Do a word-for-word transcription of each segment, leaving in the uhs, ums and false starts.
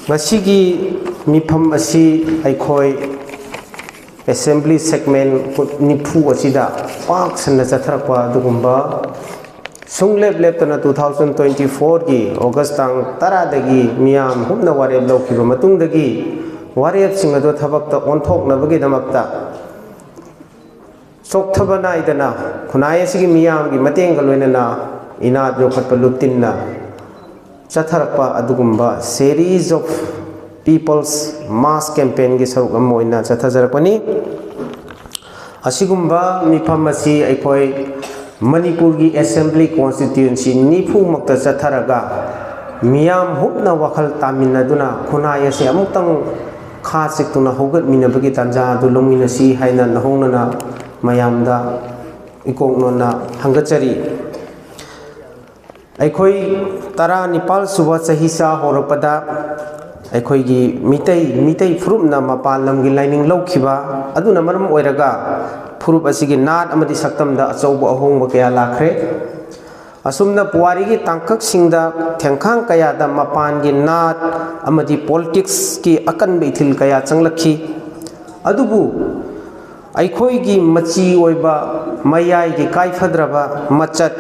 ꯃꯁꯤꯒꯤ ꯃꯤꯐꯝ ꯑꯁꯤ ꯑꯩꯈꯣꯏ assembly segment ꯅꯤꯐꯨ ꯑꯁꯤꯗ ꯄꯥꯛ ꯁꯟꯅ ꯆꯠꯊꯔꯛꯄ ꯑꯗꯨꯒꯨꯝꯕ ꯁꯨꯡꯂꯦꯞ ꯂꯦꯞꯇꯅ two thousand twenty fourꯒꯤ August ꯇꯥꯡ ꯇꯔꯥꯗꯒꯤ ꯃꯤꯌꯥꯝ ꯍꯨꯞꯅ ꯋꯥꯔꯦꯞ ꯂꯧꯈꯤꯕ ꯃꯇꯨꯡꯗꯒꯤ ꯋꯥꯔꯦꯞꯁꯤꯡ ꯑꯗꯨ ꯊꯕꯛꯇ ꯑꯣꯟꯊꯣꯛꯅꯕꯒꯤꯗꯃꯛꯇ ꯆꯣꯛꯊꯕ ꯅꯥꯏꯗꯅ ꯈꯨꯟꯅꯥꯏ ꯑꯁꯤꯒꯤ ꯃꯤꯌꯥꯝꯒꯤ ꯃꯇꯦꯡꯒ ꯂꯣꯏꯅꯅ ꯏꯅꯥꯠ ꯌꯣꯛꯈꯠꯄ ꯂꯨꯞꯇꯤꯟꯅ ꯆꯠꯊꯔꯛꯄ ꯑꯗꯨꯒꯨꯝꯕ series of people's mass campaignꯒꯤ ꯁꯔꯨꯛ ꯑꯃ ꯑꯣꯏꯅ ꯆꯠꯊꯖꯔꯛꯄꯅꯤ꯫ ꯑꯁꯤꯒꯨꯝꯕ ꯃꯤꯐꯝ ꯑꯁꯤ ꯑꯩꯈꯣꯏ ꯃꯅꯤꯄꯨꯔꯒꯤ assembly constituency ꯅꯤꯐꯨꯃꯛꯇ ꯆꯠꯊꯔꯒ ꯃꯤꯌꯥꯝ ꯍꯨꯞꯅ ꯋꯥꯈꯜ ꯇꯥꯃꯤꯟꯅꯗꯨꯅ ꯈꯨꯟꯅꯥꯏ ꯑꯁꯤ ꯑꯃꯨꯛꯇꯪ ꯈꯥ ꯆꯤꯛꯇꯨꯅ ꯍꯧꯒꯠꯃꯤꯟꯅꯕꯒꯤ ꯇꯥꯟꯖꯥ ꯑꯗꯨ ꯂꯧꯃꯤꯟꯅꯁꯤ ꯍꯥꯏꯅ ꯅꯍꯧꯅꯅ ꯃꯌꯥꯝꯗ ꯏꯀꯣꯛ ꯅꯣꯟꯅ ꯍꯪꯒꯠꯆꯔꯤ꯫ ꯑꯩꯈꯣꯏ ꯇꯔꯥꯅꯤꯄꯥꯜ ꯁꯨꯕ ꯆꯍꯤꯆꯥ ꯍꯧꯔꯛꯄꯗ ꯑꯩꯈꯣꯏꯒꯤ ꯃꯤꯇꯩ ꯃꯤꯇꯩ ꯐꯨꯔꯨꯞꯅ ꯃꯄꯥꯟ ꯂꯝꯒꯤ ꯂꯥꯏꯅꯤꯡ ꯂꯧꯈꯤꯕ ꯑꯗꯨꯅ ꯃꯔꯝ ꯑꯣꯏꯔꯒ ꯐꯨꯔꯨꯞ ꯑꯁꯤꯒꯤ ꯅꯥꯠ ꯑꯃꯗꯤ ꯁꯛꯇꯝꯗ ꯑꯆꯧꯕ ꯑꯍꯣꯡꯕ ꯀꯌꯥ ꯂꯥꯛꯈ꯭ꯔꯦ꯫ ꯑꯁꯨꯝꯅ ꯄꯨꯋꯥꯔꯤꯒꯤ ꯇꯥꯡꯀꯛꯁꯤꯡꯗ ꯊꯦꯡꯈꯥꯡ ꯀꯌꯥꯗ ꯃꯄꯥꯟꯒꯤ ꯅꯥꯠ ꯑꯃꯗꯤ politicsꯀꯤ ꯑꯀꯟꯕ ꯏꯊꯤꯜ ꯀꯌꯥ ꯆꯪꯂꯛꯈꯤ꯫ ꯑꯗꯨꯕꯨ ꯑꯩꯈꯣꯏꯒꯤ ꯃꯆꯤ ꯑꯣꯏꯕ ꯃꯌꯥꯏꯒꯤ ꯀꯥꯏꯐꯗ꯭ꯔꯕ ꯃꯆꯠ,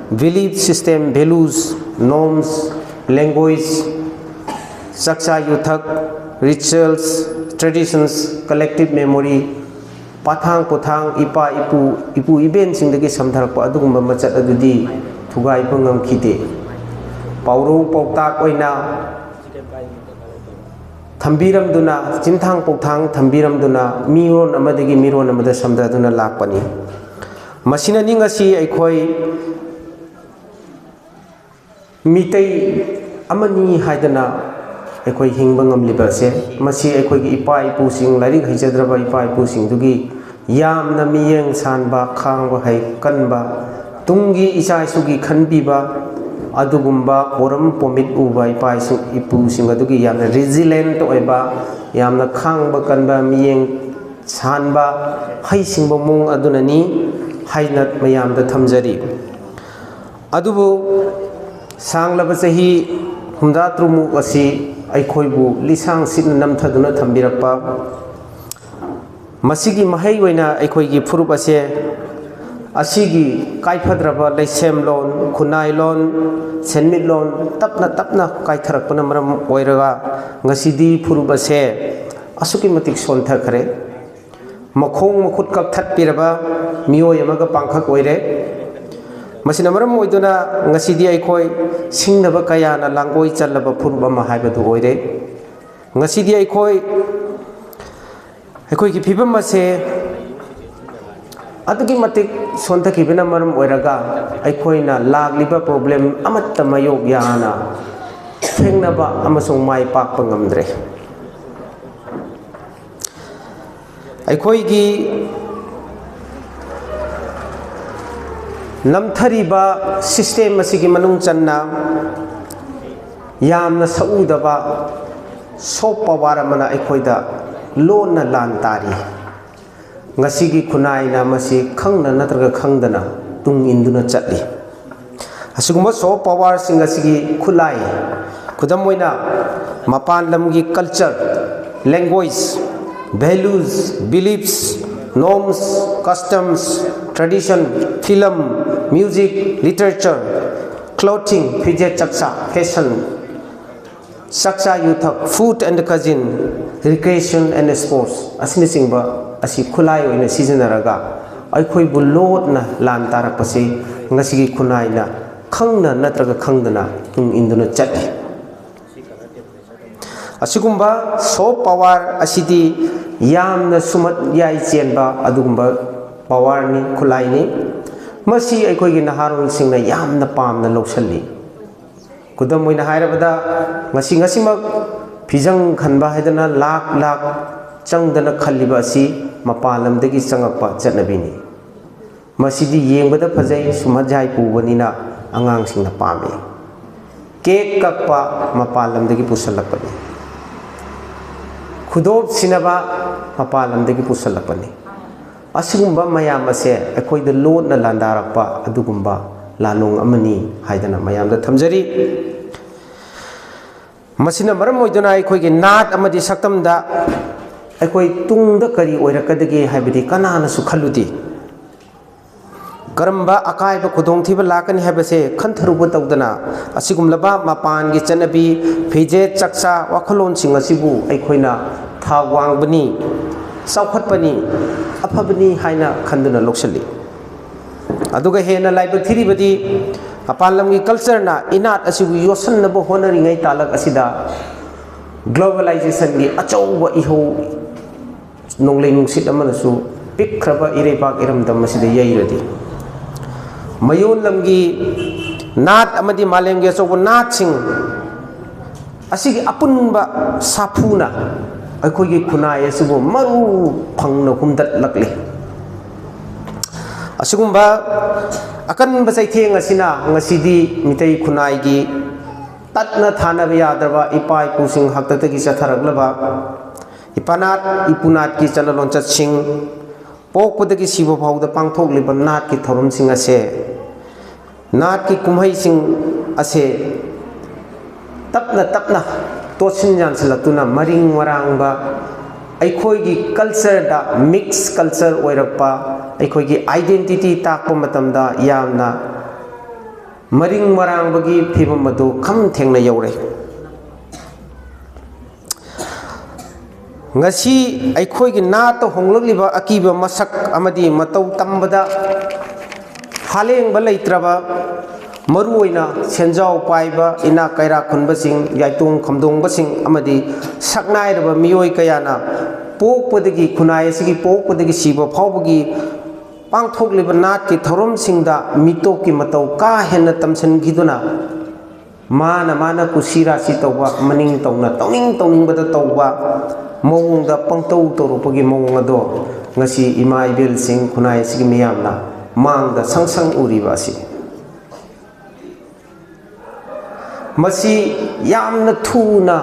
belief system, values, norms, language, ꯆꯥꯛꯆꯥ ꯌꯨꯊꯛ, rituals, traditions, collective memory, ꯄꯥꯊꯥꯡ ꯄꯨꯊꯥꯡ, ꯏꯄꯥ ꯏꯄꯨ, ꯏꯄꯨ ꯏꯕꯦꯟꯁꯤꯡꯗꯒꯤ ꯁꯝꯊꯔꯛꯄ ꯑꯗꯨꯒꯨꯝꯕ ꯃꯆꯠ ꯑꯗꯨꯗꯤ ꯊꯨꯒꯥꯏꯕ ꯉꯝꯈꯤꯗꯦ꯫ ꯄꯥꯎꯔꯧ ꯄꯥꯎꯇꯥꯛ ꯑꯣꯏꯅ ꯊꯝꯕꯤꯔꯝꯗꯨꯅ, ꯆꯤꯟꯊꯥꯡ ꯄꯥꯎꯊꯥꯡ ꯊꯝꯕꯤꯔꯝꯗꯨꯅ ꯃꯤꯔꯣꯟ ꯑꯃꯗꯒꯤ ꯃꯤꯔꯣꯟ ꯑꯃꯗ ꯁꯝꯊꯗꯨꯅ ꯂꯥꯛꯄꯅꯤ꯫ ꯃꯁꯤꯅꯅꯤ ꯉꯁꯤ ꯑꯩꯈꯣꯏ ꯃꯤꯇꯩ ꯑꯃꯅꯤ ꯍꯥꯏꯗꯅ ꯑꯩꯈꯣꯏ ꯍꯤꯡꯕ ꯉꯝꯂꯤꯕ ꯑꯁꯦ꯫ ꯃꯁꯤ ꯑꯩꯈꯣꯏꯒꯤ ꯏꯄꯥ ꯏꯄꯨꯁꯤꯡ, ꯂꯥꯏꯔꯤꯛ ꯍꯩꯖꯗ꯭ꯔꯕ ꯏꯄꯥ ꯏꯄꯨꯁꯤꯡꯗꯨꯒꯤ ꯌꯥꯝꯅ ꯃꯤꯠꯌꯦꯡ ꯁꯥꯟꯕ, ꯈꯥꯡꯕ ꯍꯩ ꯀꯟꯕ, ꯇꯨꯡꯒꯤ ꯏꯆꯥ ꯏꯁꯨꯒꯤ ꯈꯟꯕꯤꯕ ꯑꯗꯨꯒꯨꯝꯕ ꯄꯣꯔꯝ ꯄꯣꯃꯤꯠ ꯎꯕ ꯏꯄꯥ ꯏꯁꯨ-, ꯏꯄꯨꯁꯤꯡ ꯑꯗꯨꯒꯤ ꯌꯥꯝꯅ resilient ꯑꯣꯏꯕ, ꯌꯥꯝꯅ ꯈꯥꯡꯕ ꯀꯟꯕ, ꯃꯤꯠꯌꯦꯡ ꯁꯥꯟꯕ, ꯍꯩꯁꯤꯡꯕ ꯃꯑꯣꯡ ꯑꯗꯨꯅꯅꯤ ꯍꯥꯏꯅ ꯃꯌꯥꯝꯗ ꯊꯝꯖꯔꯤ꯫ ꯑꯗꯨꯕꯨ ꯁꯥꯡꯂꯕ ꯆꯍꯤ ꯍꯨꯝꯗ꯭ꯔꯥ ꯇꯔꯨꯛꯃꯨꯛ ꯑꯁꯤ ꯑꯩꯈꯣꯏꯕꯨ ꯂꯤꯁꯥꯡ ꯁꯤꯠꯅ ꯅꯝꯊꯗꯨꯅ ꯊꯝꯕꯤꯔꯛꯄ ꯃꯁꯤꯒꯤ ꯃꯍꯩ ꯑꯣꯏꯅ ꯑꯩꯈꯣꯏꯒꯤ ꯐꯨꯔꯨꯞ ꯑꯁꯦ ꯑꯁꯤꯒꯤ ꯀꯥꯏꯐꯗ꯭ꯔꯕ ꯂꯩꯁꯦꯝꯂꯣꯟ, ꯈꯨꯟꯅꯥꯏꯂꯣꯟ, ꯁꯦꯟꯃꯤꯠꯂꯣꯟ ꯇꯞꯅ ꯇꯞꯅ ꯀꯥꯏꯊꯔꯛꯄꯅ ꯃꯔꯝ ꯑꯣꯏꯔꯒ ꯉꯁꯤꯗꯤ ꯐꯨꯔꯨꯞ ꯑꯁꯦ ꯑꯁꯨꯛꯀꯤ ꯃꯇꯤꯛ ꯁꯣꯟꯊꯈ꯭ꯔꯦ꯫ ꯃꯈꯣꯡ ꯃꯈꯨꯠ ꯀꯛꯊꯠꯄꯤꯔꯕ ꯃꯤꯑꯣꯏ ꯑꯃꯒ ꯄꯥꯡꯈꯛ ꯑꯣꯏꯔꯦ꯫ ꯃꯁꯤꯅ ꯃꯔꯝ ꯑꯣꯏꯗꯨꯅ ꯉꯁꯤꯗꯤ ꯑꯩꯈꯣꯏ ꯁꯤꯡꯅꯕ ꯀꯌꯥꯅ ꯂꯥꯡꯒꯣꯏ ꯆꯜꯂꯕ ꯐꯨꯔꯨꯞ ꯑꯃ ꯍꯥꯏꯕꯗꯨ ꯑꯣꯏꯔꯦ꯫ ꯉꯁꯤꯗꯤ ꯑꯩꯈꯣꯏ, ꯑꯩꯈꯣꯏꯒꯤ ꯐꯤꯕꯝ ꯑꯁꯦ ꯑꯗꯨꯛꯀꯤ ꯃꯇꯤꯛ ꯁꯣꯟꯊꯈꯤꯕꯅ ꯃꯔꯝ ꯑꯣꯏꯔꯒ ꯑꯩꯈꯣꯏꯅ ꯂꯥꯛꯂꯤꯕ problem ꯑꯃꯠꯇ ꯃꯥꯌꯣꯛ ꯌꯥꯅ ꯊꯦꯡꯅꯕ ꯑꯃꯁꯨꯡ ꯃꯥꯏ ꯄꯥꯛꯄ ꯉꯝꯗ꯭ꯔꯦ꯫ ꯑꯩꯈꯣꯏꯒꯤ ꯅꯝꯊꯔꯤꯕ system ꯑꯁꯤꯒꯤ ꯃꯅꯨꯡ ꯆꯟꯅ ꯌꯥꯝꯅ ꯁꯛꯎꯗꯕ soft power ꯑꯃꯅ ꯑꯩꯈꯣꯏꯗ ꯂꯣꯟꯅ ꯂꯥꯟ ꯇꯥꯔꯤ꯫ ꯉꯁꯤꯒꯤ ꯈꯨꯟꯅꯥꯏꯅ ꯃꯁꯤ ꯈꯪꯅ ꯅꯠꯇ꯭ꯔꯒ ꯈꯪꯗꯅ ꯇꯨꯡ ꯏꯟꯗꯨꯅ ꯆꯠꯂꯤ꯫ ꯑꯁꯤꯒꯨꯝꯕ soft powerꯁꯤꯡ ꯑꯁꯤꯒꯤ ꯈꯨꯠꯂꯥꯏ, ꯈꯨꯗꯝ ꯑꯣꯏꯅ ꯃꯄꯥꯟ ꯂꯝꯒꯤ culture, language, values, beliefs, norms, customs, tradition, film, music, literature, clothing, ꯐꯤꯖꯦꯠ ꯆꯛꯆꯥ, fashion, ꯆꯥꯛꯆꯥ ꯌꯨꯊꯛ, food and cuisine, recreation and sports ꯑꯁꯤꯅꯆꯤꯡꯕ ꯑꯁꯤ ꯈꯨꯠꯂꯥꯏ ꯑꯣꯏꯅ ꯁꯤꯖꯤꯟꯅꯔꯒ ꯑꯩꯈꯣꯏꯕꯨ ꯂꯣꯠꯅ ꯂꯥꯟ ꯇꯥꯔꯛꯄꯁꯤ ꯉꯁꯤꯒꯤ ꯈꯨꯟꯅꯥꯏꯅ ꯈꯪꯅ ꯅꯠꯇ꯭ꯔꯒ ꯈꯪꯗꯅ ꯇꯨꯡ ꯏꯟꯗꯨꯅ ꯆꯠꯂꯤ꯫ ꯑꯁꯤꯒꯨꯝꯕ soft power ꯑꯁꯤꯗꯤ ꯌꯥꯝꯅ ꯁꯨꯝꯍꯠ ꯌꯥꯏ ꯆꯦꯟꯕ ꯑꯗꯨꯒꯨꯝꯕ powerꯅꯤ, ꯈꯨꯠꯂꯥꯏꯅꯤ꯫ ꯃꯁꯤ ꯑꯩꯈꯣꯏꯒꯤ ꯅꯍꯥꯔꯣꯜꯁꯤꯡꯅ ꯌꯥꯝꯅ ꯄꯥꯝꯅ ꯂꯧꯁꯤꯜꯂꯤ꯫ ꯈꯨꯗꯝ ꯑꯣꯏꯅ ꯍꯥꯏꯔꯕꯗ, ꯉꯁꯤ ꯉꯁꯤꯃꯛ ꯐꯤꯖꯪ ꯈꯟꯕ ꯍꯥꯏꯗꯅ ꯂꯥꯛ ꯂꯥꯛ ꯆꯪꯗꯅ ꯈꯜꯂꯤꯕ ꯑꯁꯤ ꯃꯄꯥꯟ ꯂꯝꯗꯒꯤ ꯆꯪꯉꯛꯄ ꯆꯠꯅꯕꯤꯅꯤ꯫ ꯃꯁꯤꯗꯤ ꯌꯦꯡꯕꯗ ꯐꯖꯩ, ꯁꯨꯝꯍꯠ ꯌꯥꯏ ꯄꯨꯕꯅꯤꯅ ꯑꯉꯥꯡꯁꯤꯡꯅ ꯄꯥꯝꯃꯤ꯫ Cake ꯀꯛꯄ ꯃꯄꯥꯟ ꯂꯝꯗꯒꯤ ꯄꯨꯁꯜꯂꯛꯄꯅꯤ꯫ ꯈꯨꯗꯣꯞ ꯁꯤꯅꯕ ꯃꯄꯥꯟ ꯂꯝꯗꯒꯤ ꯄꯨꯁꯜꯂꯛꯄꯅꯤ꯫ ꯑꯁꯤꯒꯨꯝꯕ ꯃꯌꯥꯝ ꯑꯁꯦ ꯑꯩꯈꯣꯏꯗ ꯂꯣꯠꯅ ꯂꯥꯟꯗꯥꯔꯛꯄ ꯑꯗꯨꯒꯨꯝꯕ ꯂꯥꯟꯂꯣꯡ ꯑꯃꯅꯤ ꯍꯥꯏꯗꯅ ꯃꯌꯥꯝꯗ ꯊꯝꯖꯔꯤ꯫ ꯃꯁꯤꯅ ꯃꯔꯝ ꯑꯣꯏꯗꯨꯅ ꯑꯩꯈꯣꯏꯒꯤ ꯅꯥꯠ ꯑꯃꯗꯤ ꯁꯛꯇꯝꯗ ꯑꯩꯈꯣꯏ ꯇꯨꯡꯗ ꯀꯔꯤ ꯑꯣꯏꯔꯛꯀꯗꯒꯦ ꯍꯥꯏꯕꯗꯤ ꯀꯅꯥꯅꯁꯨ ꯈꯜꯂꯨꯗꯦ꯫ ꯀꯔꯝꯕ ꯑꯀꯥꯏꯕ ꯈꯨꯗꯣꯡꯊꯤꯕ ꯂꯥꯛꯀꯅꯤ ꯍꯥꯏꯕꯁꯦ ꯈꯟꯊꯔꯨꯕ ꯇꯧꯗꯅ, ꯑꯁꯤꯒꯨꯝꯂꯕ ꯃꯄꯥꯟꯒꯤ ꯆꯠꯅꯕꯤ, ꯐꯤꯖꯦꯠ ꯆꯥꯛꯆꯥ, ꯋꯥꯈꯜꯂꯣꯟꯁꯤꯡ ꯑꯁꯤꯕꯨ ꯑꯩꯈꯣꯏꯅ ꯊꯥꯛ ꯋꯥꯡꯕꯅꯤ, ꯆꯥꯎꯈꯠꯄꯅꯤ, ꯑꯐꯕꯅꯤ ꯍꯥꯏꯅ ꯈꯟꯗꯨꯅ ꯂꯧꯁꯤꯜꯂꯤ꯫ ꯑꯗꯨꯒ ꯍꯦꯟꯅ ꯂꯥꯏꯕꯛ ꯊꯤꯔꯤꯕꯗꯤ, ꯃꯄꯥꯟ ꯂꯝꯒꯤ ꯀꯜꯆꯔꯅ ꯏꯅꯥꯠ ꯑꯁꯤꯕꯨ ꯌꯣꯠꯁꯤꯟꯅꯕ ꯍꯣꯠꯅꯔꯤꯉꯩ ꯇꯥꯂꯛ ꯑꯁꯤꯗ ꯒ꯭ꯂꯣꯕꯦꯂꯥꯏꯖꯦꯁꯟꯒꯤ ꯑꯆꯧꯕ ꯏꯍꯧ, ꯅꯣꯡꯂꯩ ꯅꯨꯡꯁꯤꯠ ꯑꯃꯅꯁꯨ ꯄꯤꯛꯈ꯭ꯔꯕ ꯏꯔꯩꯕꯥꯛ ꯏꯔꯝꯗꯝ ꯑꯁꯤꯗ ꯌꯩꯔꯗꯤ, ꯃꯌꯣꯟ ꯂꯝꯒꯤ ꯅꯥꯠ ꯑꯃꯗꯤ ꯃꯥꯂꯦꯝꯒꯤ ꯑꯆꯧꯕ ꯅꯥꯠꯁꯤꯡ ꯑꯁꯤꯒꯤ ꯑꯄꯨꯟꯕ ꯁꯥꯐꯨꯅ ꯑꯩꯈꯣꯏꯒꯤ ꯈꯨꯟꯅꯥꯏ ꯑꯁꯤꯕꯨ ꯃꯔꯨ ꯐꯪꯅ ꯍꯨꯝꯗꯠꯂꯛꯂꯤ꯫ ꯑꯁꯤꯒꯨꯝꯕ ꯑꯀꯟꯕ ꯆꯩꯊꯦꯡ ꯑꯁꯤꯅ ꯉꯁꯤꯗꯤ ꯃꯤꯇꯩ ꯈꯨꯟꯅꯥꯏꯒꯤ ꯇꯠꯅ ꯊꯥꯅꯕ ꯌꯥꯗ꯭ꯔꯕ ꯏꯄꯥ ꯏꯄꯨꯁꯤꯡ ꯍꯥꯛꯇꯛꯇꯒꯤ ꯆꯠꯊꯔꯛꯂꯕ ꯏꯄꯥꯅꯥꯠ ꯏꯄꯨꯅꯥꯠꯀꯤ ꯆꯠꯅ ꯂꯣꯟꯆꯠꯁꯤꯡ, ꯄꯣꯛꯄꯗꯒꯤ ꯁꯤꯕ ꯐꯥꯎꯕꯗ ꯄꯥꯡꯊꯣꯛꯂꯤꯕ ꯅꯥꯠꯀꯤ ꯊꯧꯔꯝꯁꯤꯡ ꯑꯁꯦ ꯅꯥꯠꯀꯤ ꯀꯨꯝꯍꯩꯁꯤꯡ ꯑꯁꯦ ꯇꯞꯅ ꯇꯞꯅ ꯇꯣꯠꯁꯤꯟ ꯌꯥꯟꯁꯤꯜꯂꯛꯇꯨꯅ ꯃꯔꯤꯡ ꯃꯔꯥꯡꯕ ꯑꯩꯈꯣꯏꯒꯤ ꯀꯜꯆꯔꯗ ꯃꯤꯛꯁ ꯀꯜꯆꯔ ꯑꯣꯏꯔꯛꯄ, ꯑꯩꯈꯣꯏꯒꯤ ꯑꯥꯏꯗꯦꯟꯇꯤꯇꯤ ꯇꯥꯛꯄ ꯃꯇꯝꯗ ꯌꯥꯝꯅ ꯃꯔꯤꯡ ꯃꯔꯥꯡꯕꯒꯤ ꯐꯤꯕꯝ ꯑꯗꯨ ꯈꯝ ꯊꯦꯡꯅ ꯌꯧꯔꯦ꯫ ꯉꯁꯤ ꯑꯩꯈꯣꯏꯒꯤ ꯅꯥꯠꯇ ꯍꯣꯡꯂꯛꯂꯤꯕ ꯑꯀꯤꯕ ꯃꯁꯛ ꯑꯃꯗꯤ ꯃꯇꯧ ꯇꯝꯕꯗ ꯍꯥꯂꯦꯡꯕ ꯂꯩꯇ꯭ꯔꯕ, ꯃꯔꯨꯑꯣꯏꯅ ꯁꯦꯟꯖꯥꯎ ꯄꯥꯏꯕ, ꯏꯅꯥꯛ ꯀꯩꯔꯥꯛ ꯈꯨꯟꯕꯁꯤꯡ, ꯌꯥꯏꯇꯣꯡ ꯈꯝꯗꯣꯡꯕꯁꯤꯡ ꯑꯃꯗꯤ ꯁꯛꯅꯥꯏꯔꯕ ꯃꯤꯑꯣꯏ ꯀꯌꯥꯅ ꯄꯣꯛꯄꯗꯒꯤ, ꯈꯨꯟꯅꯥꯏ ꯑꯁꯤꯒꯤ ꯄꯣꯛꯄꯗꯒꯤ ꯁꯤꯕ ꯐꯥꯎꯕꯒꯤ ꯄꯥꯡꯊꯣꯛꯂꯤꯕ ꯅꯥꯠꯀꯤ ꯊꯧꯔꯝꯁꯤꯡꯗ ꯃꯤꯇꯣꯞꯀꯤ ꯃꯇꯧ ꯀꯥ ꯍꯦꯟꯅ ꯇꯝꯁꯤꯟꯈꯤꯗꯨꯅ, ꯃꯥꯅ ꯃꯥꯅ ꯀꯨꯁꯤ ꯔꯥꯁꯤ ꯇꯧꯕ, ꯃꯅꯤꯡ ꯇꯧꯅ ꯇꯧꯅꯤꯡ ꯇꯧꯅꯤꯡꯕꯗ ꯇꯧꯕ ꯃꯑꯣꯡꯗ ꯄꯪꯇꯧ ꯇꯧꯔꯛꯄꯒꯤ ꯃꯑꯣꯡ ꯑꯗꯣ ꯉꯁꯤ ꯏꯃꯥ ꯏꯕꯦꯜꯁꯤꯡ, ꯈꯨꯟꯅꯥꯏ ꯑꯁꯤꯒꯤ ꯃꯤꯌꯥꯝꯅ ꯃꯥꯡꯗ ꯁꯪ ꯁꯪ ꯎꯔꯤꯕ ꯑꯁꯤꯅꯤ꯫ ꯃꯁꯤ ꯌꯥꯝꯅ ꯊꯨꯅ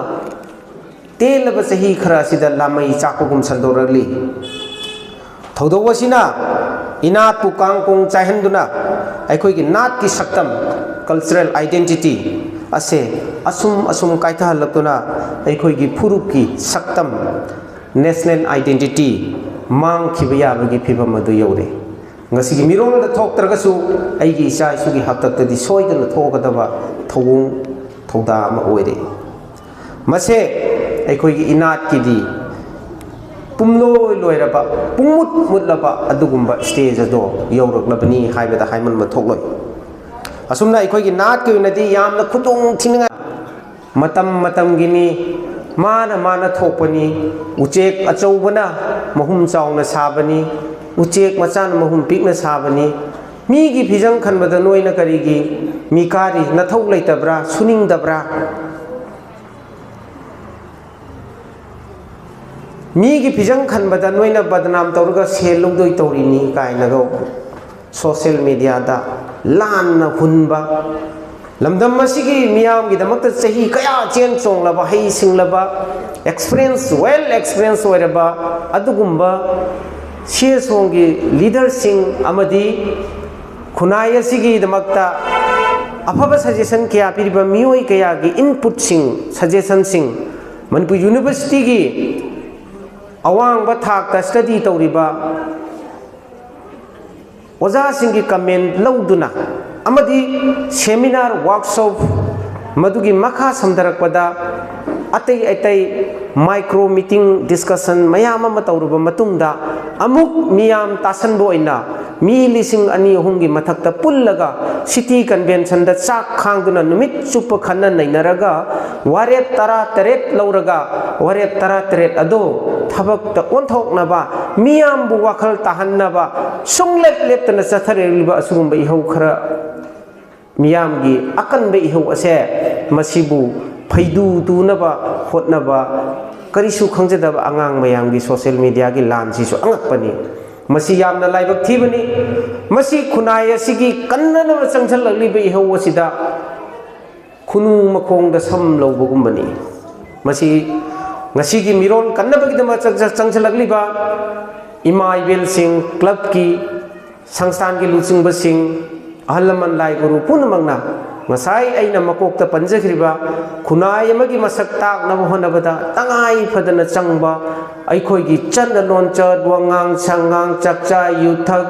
ꯇꯦꯜꯂꯕ ꯆꯍꯤ ꯈꯔ ꯑꯁꯤꯗ ꯂꯥꯃꯩ ꯆꯥꯛꯄꯒꯨꯝ ꯁꯟꯗꯣꯔꯛꯂꯤ꯫ ꯊꯧꯗꯣꯛ ꯑꯁꯤꯅ ꯏꯅꯥꯠꯄꯨ ꯀꯥꯡ ꯀꯣꯡ ꯆꯥꯏꯍꯟꯗꯨꯅ ꯑꯩꯈꯣꯏꯒꯤ ꯅꯥꯠꯀꯤ ꯁꯛꯇꯝ, cultural identity, ꯑꯁꯦ ꯑꯁꯨꯝ ꯑꯁꯨꯝ ꯀꯥꯏꯊꯍꯜꯂꯛꯇꯨꯅ ꯑꯩꯈꯣꯏꯒꯤ ꯐꯨꯔꯨꯞꯀꯤ ꯁꯛꯇꯝ, national identity ꯃꯥꯡꯈꯤꯕ ꯌꯥꯕꯒꯤ ꯐꯤꯕꯝ ꯑꯗꯨ ꯌꯧꯔꯦ꯫ ꯉꯁꯤꯒꯤ ꯃꯤꯔꯣꯜꯗ ꯊꯣꯛꯇ꯭ꯔꯒꯁꯨ ꯑꯩꯒꯤ ꯏꯆꯥ ꯏꯁꯨꯒꯤ ꯍꯥꯛꯇꯛꯇꯗꯤ ꯁꯣꯏꯗꯅ ꯊꯣꯛꯀꯗꯕ ꯊꯧꯑꯣꯡ ꯊꯧꯗꯥ ꯑꯃ ꯑꯣꯏꯔꯦ꯫ ꯃꯁꯦ ꯑꯩꯈꯣꯏꯒꯤ ꯏꯅꯥꯠꯀꯤꯗꯤ ꯄꯨꯝꯂꯣꯏ ꯂꯣꯏꯔꯕ, ꯄꯨꯡꯃꯨꯠ ꯃꯨꯠꯂꯕ ꯑꯗꯨꯒꯨꯝꯕ stage ꯑꯗꯣ ꯌꯧꯔꯛꯂꯕꯅꯤ ꯍꯥꯏꯕꯗ ꯍꯥꯏꯃꯟꯕ ꯊꯣꯛꯂꯣꯏ꯫ ꯑꯁꯨꯝꯅ ꯑꯩꯈꯣꯏꯒꯤ ꯅꯥꯠꯀꯤ ꯑꯣꯏꯅꯗꯤ ꯌꯥꯝꯅ ꯈꯨꯗꯣꯡ ꯊꯤꯅꯤꯡꯉꯥꯏ, ꯃꯇꯝ ꯃꯇꯝꯒꯤꯅꯤ, ꯃꯥꯅ ꯃꯥꯅ ꯊꯣꯛꯄꯅꯤ꯫ ꯎꯆꯦꯛ ꯑꯆꯧꯕꯅ ꯃꯍꯨꯝ ꯆꯥꯎꯅ ꯁꯥꯕꯅꯤ, ꯎꯆꯦꯛ ꯃꯆꯥꯅ ꯃꯍꯨꯝ ꯄꯤꯛꯅ ꯁꯥꯕꯅꯤ꯫ ꯃꯤꯒꯤ ꯐꯤꯖꯪ ꯈꯟꯕꯗ ꯅꯣꯏꯅ ꯀꯔꯤꯒꯤ ꯃꯤꯀꯥꯔꯤ? ꯅꯊꯧ ꯂꯩꯇꯕ꯭ꯔꯥ? ꯁꯨꯅꯤꯡꯗꯕ꯭ꯔꯥ? ꯃꯤꯒꯤ ꯐꯤꯖꯪ ꯈꯟꯕꯗ ꯅꯣꯏꯅ ꯕꯗꯅꯥꯝ ꯇꯧꯔꯒ ꯁꯦꯜ ꯂꯧꯗꯣꯏ ꯇꯧꯔꯤꯅꯤ ꯀꯥꯏꯅꯒ social mediaꯗ ꯂꯥꯟꯅ ꯍꯨꯟꯕ, ꯂꯝꯗꯝ ꯑꯁꯤꯒꯤ ꯃꯤꯌꯥꯝꯒꯤꯗꯃꯛꯇ ꯆꯍꯤ ꯀꯌꯥ ꯆꯦꯟ ꯆꯣꯡꯂꯕ, ꯍꯩ ꯁꯤꯡꯂꯕ, experience, well experience ꯑꯣꯏꯔꯕ ꯑꯗꯨꯒꯨꯝꯕ ꯁꯤ ꯑꯦꯁ ꯑꯣꯒꯤ leaderꯁꯤꯡ ꯑꯃꯗꯤ ꯈꯨꯟꯅꯥꯏ ꯑꯁꯤꯒꯤꯗꯃꯛꯇ ꯑꯐꯕ suggestion ꯀꯌꯥ ꯄꯤꯔꯤꯕ ꯃꯤꯑꯣꯏ ꯀꯌꯥꯒꯤ inputꯁꯤꯡ, suggestionꯁꯤꯡ, ꯃꯅꯤꯄꯨꯔ Universityꯒꯤ ꯑꯋꯥꯡꯕ ꯊꯥꯛꯇ study ꯇꯧꯔꯤꯕ ꯑꯣꯖꯥꯁꯤꯡꯒꯤ comment ꯂꯧꯗꯨꯅ ꯑꯃꯗꯤ seminar, workshop, ꯃꯗꯨꯒꯤ ꯃꯈꯥ ꯁꯝꯊꯔꯛꯄꯗ ꯑꯇꯩ ꯑꯇꯩ micro meeting, discussion ꯃꯌꯥꯝ ꯑꯃ ꯇꯧꯔꯕ ꯃꯇꯨꯡꯗ ꯑꯃꯨꯛ ꯃꯤꯌꯥꯝ ꯇꯥꯁꯟꯕ ꯑꯣꯏꯅ ꯃꯤ ꯂꯤꯁꯤꯡ ꯑꯅꯤ ꯑꯍꯨꯝꯒꯤ ꯃꯊꯛꯇ ꯄꯨꯜꯂꯒ city conventionꯗ ꯆꯥꯛ ꯈꯥꯡꯗꯨꯅ ꯅꯨꯃꯤꯠ ꯆꯨꯞꯄ ꯈꯟꯅ ꯅꯩꯅꯔꯒ ꯋꯥꯔꯦꯞ ꯇꯔꯥ ꯇꯔꯦꯠ ꯂꯧꯔꯒ, ꯋꯥꯔꯦꯞ ꯇꯔꯥ ꯇꯔꯦꯠ ꯑꯗꯨ ꯊꯕꯛꯇ ꯑꯣꯟꯊꯣꯛꯅꯕ, ꯃꯤꯌꯥꯝꯕꯨ ꯋꯥꯈꯜ ꯇꯥꯍꯟꯅꯕ ꯁꯨꯡꯂꯦꯞ ꯂꯦꯞꯇꯅ ꯆꯠꯊꯔꯛꯂꯤꯕ ꯑꯁꯤꯒꯨꯝꯕ ꯏꯍꯧ ꯈꯔ, ꯃꯤꯌꯥꯝꯒꯤ ꯑꯀꯟꯕ ꯏꯍꯧ ꯑꯁꯦ, ꯃꯁꯤꯕꯨ ꯐꯩꯗꯨ ꯇꯨꯅꯕ ꯍꯣꯠꯅꯕ ꯀꯔꯤꯁꯨ ꯈꯪꯖꯗꯕ ꯑꯉꯥꯡ ꯃꯌꯥꯝꯒꯤ social mediaꯒꯤ ꯂꯥꯟꯁꯤꯁꯨ ꯑꯉꯛꯄꯅꯤ꯫ ꯃꯁꯤ ꯌꯥꯝꯅ ꯂꯥꯏꯕꯛ ꯊꯤꯕꯅꯤ꯫ ꯃꯁꯤ ꯈꯨꯟꯅꯥꯏ ꯑꯁꯤꯒꯤ ꯀꯟꯅꯅꯕ ꯆꯪꯁꯤꯜꯂꯛꯂꯤꯕ ꯏꯍꯧ ꯑꯁꯤꯗ ꯈꯨꯅꯨ ꯃꯈꯣꯡꯗ ꯁꯝ ꯂꯧꯕꯒꯨꯝꯕꯅꯤ꯫ ꯃꯁꯤ ꯉꯁꯤꯒꯤ ꯃꯤꯔꯣꯜ ꯀꯟꯅꯕꯒꯤꯗꯃꯛ ꯆꯪ-, ꯆꯪ-, ꯆꯪꯁꯤꯜꯂꯛꯂꯤꯕ ꯏꯃꯥ ꯏꯕꯦꯜꯁꯤꯡ, clubꯀꯤ, ꯁꯪꯁꯊꯥꯟꯒꯤ ꯂꯨꯆꯤꯡꯕꯁꯤꯡ, ꯑꯍꯜ ꯂꯃꯟ, ꯂꯥꯏ ꯒꯨꯔꯨ ꯄꯨꯝꯅꯃꯛꯅ ꯉꯁꯥꯏ ꯑꯩꯅ ꯃꯀꯣꯛꯇ ꯄꯟꯖꯈ꯭ꯔꯤꯕ ꯈꯨꯟꯅꯥꯏ ꯑꯃꯒꯤ ꯃꯁꯛ ꯇꯥꯛꯅꯕ ꯍꯣꯠꯅꯕꯗ ꯇꯉꯥꯏ ꯐꯗꯅ ꯆꯪꯕ ꯑꯩꯈꯣꯏꯒꯤ ꯆꯠꯅ ꯂꯣꯟꯆꯠ, ꯋꯥꯉꯥꯡ ꯁꯉꯥꯡ, ꯆꯥꯛꯆꯥ ꯌꯨꯊꯛ,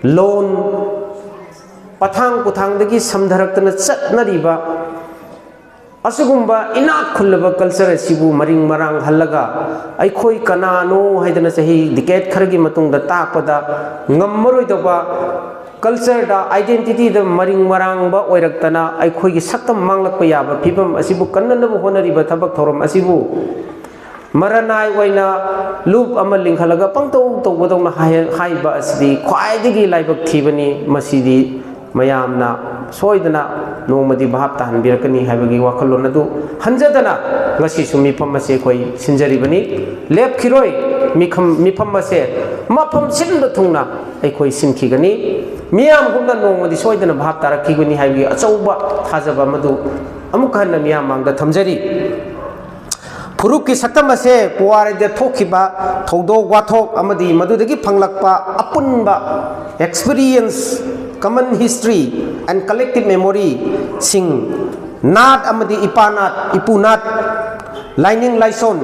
ꯂꯣꯟ, ꯄꯊꯥꯡ ꯄꯨꯊꯥꯡꯗꯒꯤ ꯁꯝꯊꯔꯛꯇꯅ ꯆꯠꯅꯔꯤꯕ ꯑꯁꯤꯒꯨꯝꯕ ꯏꯅꯥꯛ ꯈꯨꯜꯂꯕ culture ꯑꯁꯤꯕꯨ ꯃꯔꯤꯡ ꯃꯔꯥꯡ ꯍꯜꯂꯒ ꯑꯩꯈꯣꯏ ꯀꯅꯥꯅꯣ ꯍꯥꯏꯗꯅ ꯆꯍꯤ decade ꯈꯔꯒꯤ ꯃꯇꯨꯡꯗ ꯇꯥꯛꯄꯗ ꯉꯝꯃꯔꯣꯏꯗꯧꯕ, culture ꯗ, identity ꯗ ꯃꯔꯤꯡ ꯃꯔꯥꯡꯕ ꯑꯣꯏꯔꯛꯇꯅ ꯑꯩꯈꯣꯏꯒꯤ ꯁꯛꯇꯝ ꯃꯥꯡꯂꯛꯄ ꯌꯥꯕ ꯐꯤꯕꯝ ꯑꯁꯤꯕꯨ ꯀꯟꯅꯅꯕ ꯍꯣꯠꯅꯔꯤꯕ ꯊꯕꯛ ꯊꯧꯔꯝ ꯑꯁꯤꯕꯨ ꯃꯔꯅꯥꯏ ꯑꯣꯏꯅ ꯂꯨꯞ ꯑꯃ ꯂꯤꯡꯈꯠꯂꯒ ꯄꯪꯇꯧ ꯇꯧꯕꯗꯧꯅ ꯍꯥꯏ-, ꯍꯥꯏꯕ ꯑꯁꯤꯗꯤ ꯈ꯭ꯋꯥꯏꯗꯒꯤ ꯂꯥꯏꯕꯛ ꯊꯤꯕꯅꯤ꯫ ꯃꯁꯤꯗꯤ ꯃꯌꯥꯝꯅ ꯁꯣꯏꯗꯅ ꯅꯣꯡꯃꯗꯤ ꯚꯥꯞ ꯇꯥꯍꯟꯕꯤꯔꯛꯀꯅꯤ ꯍꯥꯏꯕꯒꯤ ꯋꯥꯈꯜꯂꯣꯟ ꯑꯗꯨ ꯍꯟꯖꯗꯅ ꯉꯁꯤꯁꯨ ꯃꯤꯐꯝ ꯑꯁꯤ ꯑꯩꯈꯣꯏ ꯁꯤꯟꯖꯔꯤꯕꯅꯤ꯫ ꯂꯦꯞꯈꯤꯔꯣꯏ꯫ ꯃꯤꯈꯝ-, ꯃꯤꯐꯝ ꯑꯁꯦ ꯃꯐꯝ ꯁꯤꯟꯕ ꯊꯨꯡꯅ ꯑꯩꯈꯣꯏ ꯁꯤꯟꯈꯤꯒꯅꯤ꯫ ꯃꯤꯌꯥꯝꯒꯨꯝꯅ ꯅꯣꯡꯃꯗꯤ ꯁꯣꯏꯗꯅ ꯚꯥꯞ ꯇꯥꯔꯛꯈꯤꯒꯅꯤ ꯍꯥꯏꯕꯒꯤ ꯑꯆꯧꯕ ꯊꯥꯖꯕ ꯑꯃꯗꯨ ꯑꯃꯨꯛ ꯍꯟꯅ ꯃꯤꯌꯥꯝ ꯃꯥꯡꯗ ꯊꯝꯖꯔꯤ꯫ ꯐꯨꯔꯨꯞꯀꯤ ꯁꯛꯇꯝ ꯑꯁꯦ ꯄꯨꯋꯥꯔꯤꯗ ꯊꯣꯛꯈꯤꯕ ꯊꯧꯗꯣꯛ ꯋꯥꯊꯣꯛ ꯑꯃꯗꯤ ꯃꯗꯨꯗꯒꯤ ꯐꯪꯂꯛꯄ ꯑꯄꯨꯟꯕ experience, common history and collective memory ꯁꯤꯡ, ꯅꯥꯠ ꯑꯃꯗꯤ ꯏꯄꯥ ꯅꯥꯠ, ꯏꯄꯨ ꯅꯥꯠ, ꯂꯥꯏꯅꯤꯡ ꯂꯥꯏꯁꯣꯟ,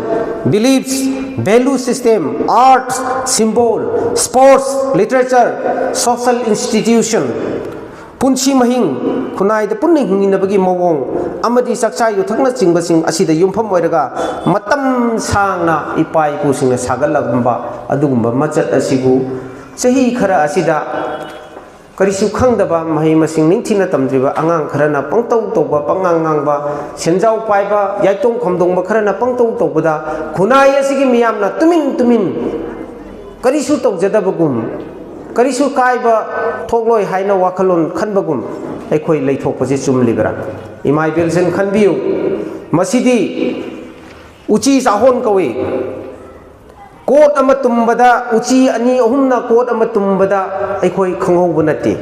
beliefs, value system, arts, symbol, sports, literature, social institution, ꯄꯨꯟꯁꯤ ꯃꯍꯤꯡ, ꯈꯨꯟꯅꯥꯏꯗ ꯄꯨꯟꯅ ꯍꯤꯡꯃꯤꯟꯅꯕꯒꯤ ꯃꯑꯣꯡ ꯑꯃꯗꯤ ꯆꯥꯛꯆꯥ ꯌꯨꯊꯛꯅꯆꯤꯡꯕꯁꯤꯡ ꯑꯁꯤꯗ ꯌꯨꯝꯐꯝ ꯑꯣꯏꯔꯒ ꯃꯇꯝ ꯁꯥꯡꯅ ꯏꯄꯥ ꯏꯄꯨꯁꯤꯡꯅ ꯁꯥꯒꯠꯂꯝꯕ ꯑꯗꯨꯒꯨꯝꯕ ꯃꯆꯠ ꯑꯁꯤꯕꯨ ꯆꯍꯤ ꯈꯔ ꯑꯁꯤꯗ ꯀꯔꯤꯁꯨ ꯈꯪꯗꯕ, ꯃꯍꯩ ꯃꯁꯤꯡ ꯅꯤꯡꯊꯤꯅ ꯇꯝꯗ꯭ꯔꯤꯕ ꯑꯉꯥꯡ ꯈꯔꯅ ꯄꯪꯇꯧ ꯇꯧꯕ, ꯄꯪꯉꯥꯡ ꯉꯥꯡꯕ, ꯁꯦꯟꯖꯥꯎ ꯄꯥꯏꯕ, ꯌꯥꯏꯇꯣꯡ ꯈꯝꯗꯣꯡꯕ ꯈꯔꯅ ꯄꯪꯇꯧ ꯇꯧꯕꯗ ꯈꯨꯟꯅꯥꯏ ꯑꯁꯤꯒꯤ ꯃꯤꯌꯥꯝꯅ ꯇꯨꯃꯤꯟ ꯇꯨꯃꯤꯟ ꯀꯔꯤꯁꯨ ꯇꯧꯖꯗꯕꯒꯨꯝ, ꯀꯔꯤꯁꯨ ꯀꯥꯏꯕ ꯊꯣꯛꯂꯣꯏ ꯍꯥꯏꯅ ꯋꯥꯈꯜꯂꯣꯟ ꯈꯟꯕꯒꯨꯝ ꯑꯩꯈꯣꯏ ꯂꯩꯊꯣꯛꯄꯁꯤ ꯆꯨꯝꯂꯤꯕ꯭ꯔꯥ? ꯏꯃꯥ ꯏꯕꯦꯜꯁꯤꯡ, ꯈꯟꯕꯤꯌꯨ, ꯃꯁꯤꯗꯤ ꯎꯆꯤ ꯆꯥꯍꯣꯟ ꯀꯧꯏ꯫ ꯀꯣꯠ ꯑꯃ ꯇꯨꯝꯕꯗ ꯎꯆꯤ ꯑꯅꯤ ꯑꯍꯨꯝꯅ ꯀꯣꯠ ꯑꯃ ꯇꯨꯝꯕꯗ ꯑꯩꯈꯣꯏ ꯈꯪꯍꯧꯕ ꯅꯠꯇꯦ꯫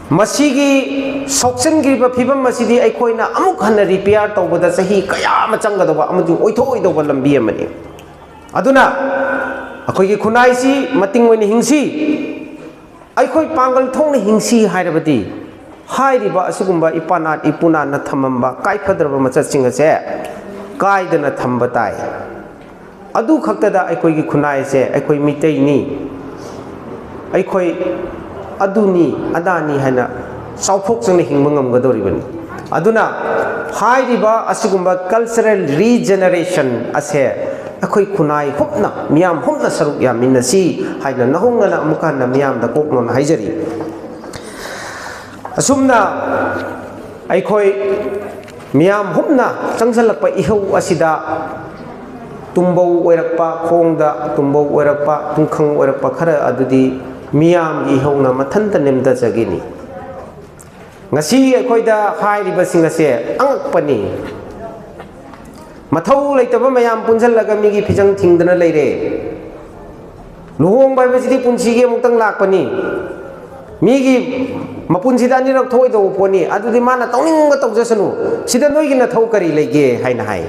ꯃꯁꯤꯒꯤ ꯁꯣꯛꯆꯟꯈ꯭ꯔꯤꯕ ꯐꯤꯕꯝ ꯑꯁꯤꯗꯤ ꯑꯩꯈꯣꯏꯅ ꯑꯃꯨꯛ ꯍꯟꯅ repair ꯇꯧꯕꯗ ꯆꯍꯤ ꯀꯌꯥ ꯑꯃ ꯆꯪꯒꯗꯧꯕ ꯑꯃꯗꯤ ꯑꯣꯏꯊꯣꯛꯑꯣꯏꯗꯧꯕ ꯂꯝꯕꯤ ꯑꯃꯅꯤ꯫ ꯑꯗꯨꯅ ꯑꯩꯈꯣꯏꯒꯤ ꯈꯨꯟꯅꯥꯏꯁꯤ ꯃꯇꯤꯡ ꯑꯣꯏꯅ ꯍꯤꯡꯁꯤ, ꯑꯩꯈꯣꯏ ꯄꯥꯡꯒꯜ ꯊꯣꯛꯅ ꯍꯤꯡꯁꯤ ꯍꯥꯏꯔꯕꯗꯤ ꯍꯥꯏꯔꯤꯕ ꯑꯁꯤꯒꯨꯝꯕ ꯏꯄꯥꯅꯥꯠ ꯏꯄꯨꯅꯥꯠꯅ ꯊꯝꯃꯝꯕ ꯀꯥꯏꯐꯗ꯭ꯔꯕ ꯃꯆꯠꯁꯤꯡ ꯑꯁꯦ ꯀꯥꯏꯗꯅ ꯊꯝꯕ ꯇꯥꯏ꯫ ꯑꯗꯨ ꯈꯛꯇꯗ ꯑꯩꯈꯣꯏꯒꯤ ꯈꯨꯟꯅꯥꯏꯁꯦ, ꯑꯩꯈꯣꯏ ꯃꯤꯇꯩꯅꯤ, ꯑꯩꯈꯣꯏ ꯑꯗꯨꯅꯤ ꯑꯗꯥꯅꯤ ꯍꯥꯏꯅ ꯆꯥꯎꯊꯣꯛꯆꯅ ꯍꯤꯡꯕ ꯉꯝꯒꯗꯧꯔꯤꯕꯅꯤ꯫ ꯑꯗꯨꯅ ꯍꯥꯏꯔꯤꯕ ꯑꯁꯤꯒꯨꯝꯕ cultural regeneration ꯑꯁꯦ ꯑꯩꯈꯣꯏ ꯈꯨꯟꯅꯥꯏ ꯍꯨꯞꯅ, ꯃꯤꯌꯥꯝ ꯍꯨꯞꯅ ꯁꯔꯨꯛ ꯌꯥꯃꯤꯟꯅꯁꯤ ꯍꯥꯏꯅ ꯅꯧꯍꯧꯅꯅ ꯑꯃꯨꯛꯀ ꯍꯟꯅ ꯃꯤꯌꯥꯝꯗ ꯀꯣꯛꯅꯣꯅ ꯍꯥꯏꯖꯔꯤ꯫ ꯑꯁꯨꯝꯅ ꯑꯩꯈꯣꯏ ꯃꯤꯌꯥꯝ ꯍꯨꯞꯅ ꯆꯪꯁꯤꯜꯂꯛꯄ ꯏꯍꯧ ꯑꯁꯤꯗ ꯇꯨꯝꯕꯧ ꯑꯣꯏꯔꯛꯄ, ꯈꯣꯡꯗ ꯇꯨꯝꯕꯧ ꯑꯣꯏꯔꯛꯄ, ꯇꯨꯡꯈꯪ ꯑꯣꯏꯔꯛꯄ ꯈꯔ ꯑꯗꯨꯗꯤ ꯃꯤꯌꯥꯝꯒꯤ ꯏꯍꯧꯅ ꯃꯊꯟꯇ ꯅꯦꯝꯊꯖꯒꯤꯅꯤ꯫ ꯉꯁꯤ ꯑꯩꯈꯣꯏꯗ ꯍꯥꯏꯔꯤꯕꯁꯤꯡ ꯑꯁꯦ ꯑꯉꯛꯄꯅꯤ꯫ ꯃꯊꯧ ꯂꯩꯇꯕ ꯃꯌꯥꯝ ꯄꯨꯟꯁꯤꯜꯂꯒ ꯃꯤꯒꯤ ꯐꯤꯖꯪ ꯊꯤꯡꯗꯅ ꯂꯩꯔꯦ꯫ ꯂꯨꯍꯣꯡꯕ ꯍꯥꯏꯕꯁꯤꯗꯤ ꯄꯨꯟꯁꯤꯒꯤ ꯑꯃꯨꯛꯇꯪ ꯂꯥꯛꯄꯅꯤ꯫ ꯃꯤꯒꯤ ꯃꯄꯨꯟꯁꯤꯗ ꯑꯅꯤꯔꯛ ꯊꯣꯛꯑꯣꯏꯗꯧꯕ ꯄꯣꯠꯅꯤ꯫ ꯑꯗꯨꯗꯤ ꯃꯥꯅ ꯇꯧꯅꯤꯡꯕ ꯇꯧꯖꯁꯅꯨ, ꯁꯤꯗ ꯅꯣꯏꯒꯤ ꯅꯊꯧ ꯀꯔꯤ ꯂꯩꯒꯦ ꯍꯥꯏꯅ ꯍꯥꯏ꯫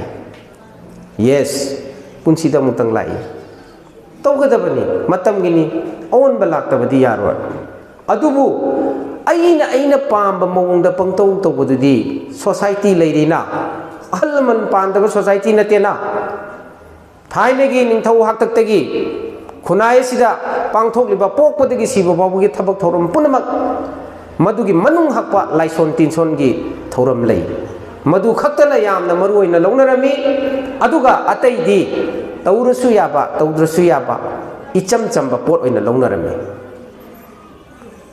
ꯌꯦꯁ, ꯄꯨꯟꯁꯤꯗ ꯑꯃꯨꯛꯇꯪ ꯂꯥꯛꯏ꯫ ꯇꯧꯒꯗꯕꯅꯤ, ꯃꯇꯝꯒꯤꯅꯤ꯫ ꯑꯑꯣꯟꯕ ꯂꯥꯛꯇꯕꯗꯤ ꯌꯥꯔꯣꯏ꯫ ꯑꯗꯨꯕꯨ ꯑꯩꯅ, ꯑꯩꯅ ꯄꯥꯝꯕ ꯃꯑꯣꯡꯗ ꯄꯪꯇꯧ ꯇꯧꯕꯗꯨꯗꯤ ꯁꯣꯁꯥꯏꯇꯤ ꯂꯩꯔꯤꯅ, ꯑꯍꯜ ꯂꯃꯟ ꯄꯥꯟꯗꯕ ꯁꯣꯁꯥꯏꯇꯤ ꯅꯠꯇꯦꯅ꯫ ꯊꯥꯏꯅꯒꯤ ꯅꯤꯡꯊꯧ ꯍꯥꯛꯇꯛꯇꯒꯤ ꯈꯨꯟꯅꯥꯏ ꯑꯁꯤꯗ ꯄꯥꯡꯊꯣꯛꯂꯤꯕ ꯄꯣꯛꯄꯗꯒꯤ ꯁꯤꯕ ꯐꯥꯎꯕꯒꯤ ꯊꯕꯛ ꯊꯧꯔꯝ ꯄꯨꯝꯅꯃꯛ ꯃꯗꯨꯒꯤ ꯃꯅꯨꯡ ꯍꯛꯄ ꯂꯥꯏꯁꯣꯟ ꯇꯤꯟꯁꯣꯟꯒꯤ ꯊꯧꯔꯝ ꯂꯩ꯫ ꯃꯗꯨ ꯈꯛꯇꯅ ꯌꯥꯝꯅ ꯃꯔꯨ ꯑꯣꯏꯅ ꯂꯧꯅꯔꯝꯃꯤ꯫ ꯑꯗꯨꯒ ꯑꯇꯩꯗꯤ ꯇꯧꯔꯁꯨ ꯌꯥꯕ, ꯇꯧꯗ꯭ꯔꯁꯨ ꯌꯥꯕ, ꯏꯆꯝ ꯆꯝꯕ ꯄꯣꯠ ꯑꯣꯏꯅ ꯂꯧꯅꯔꯝꯃꯤ꯫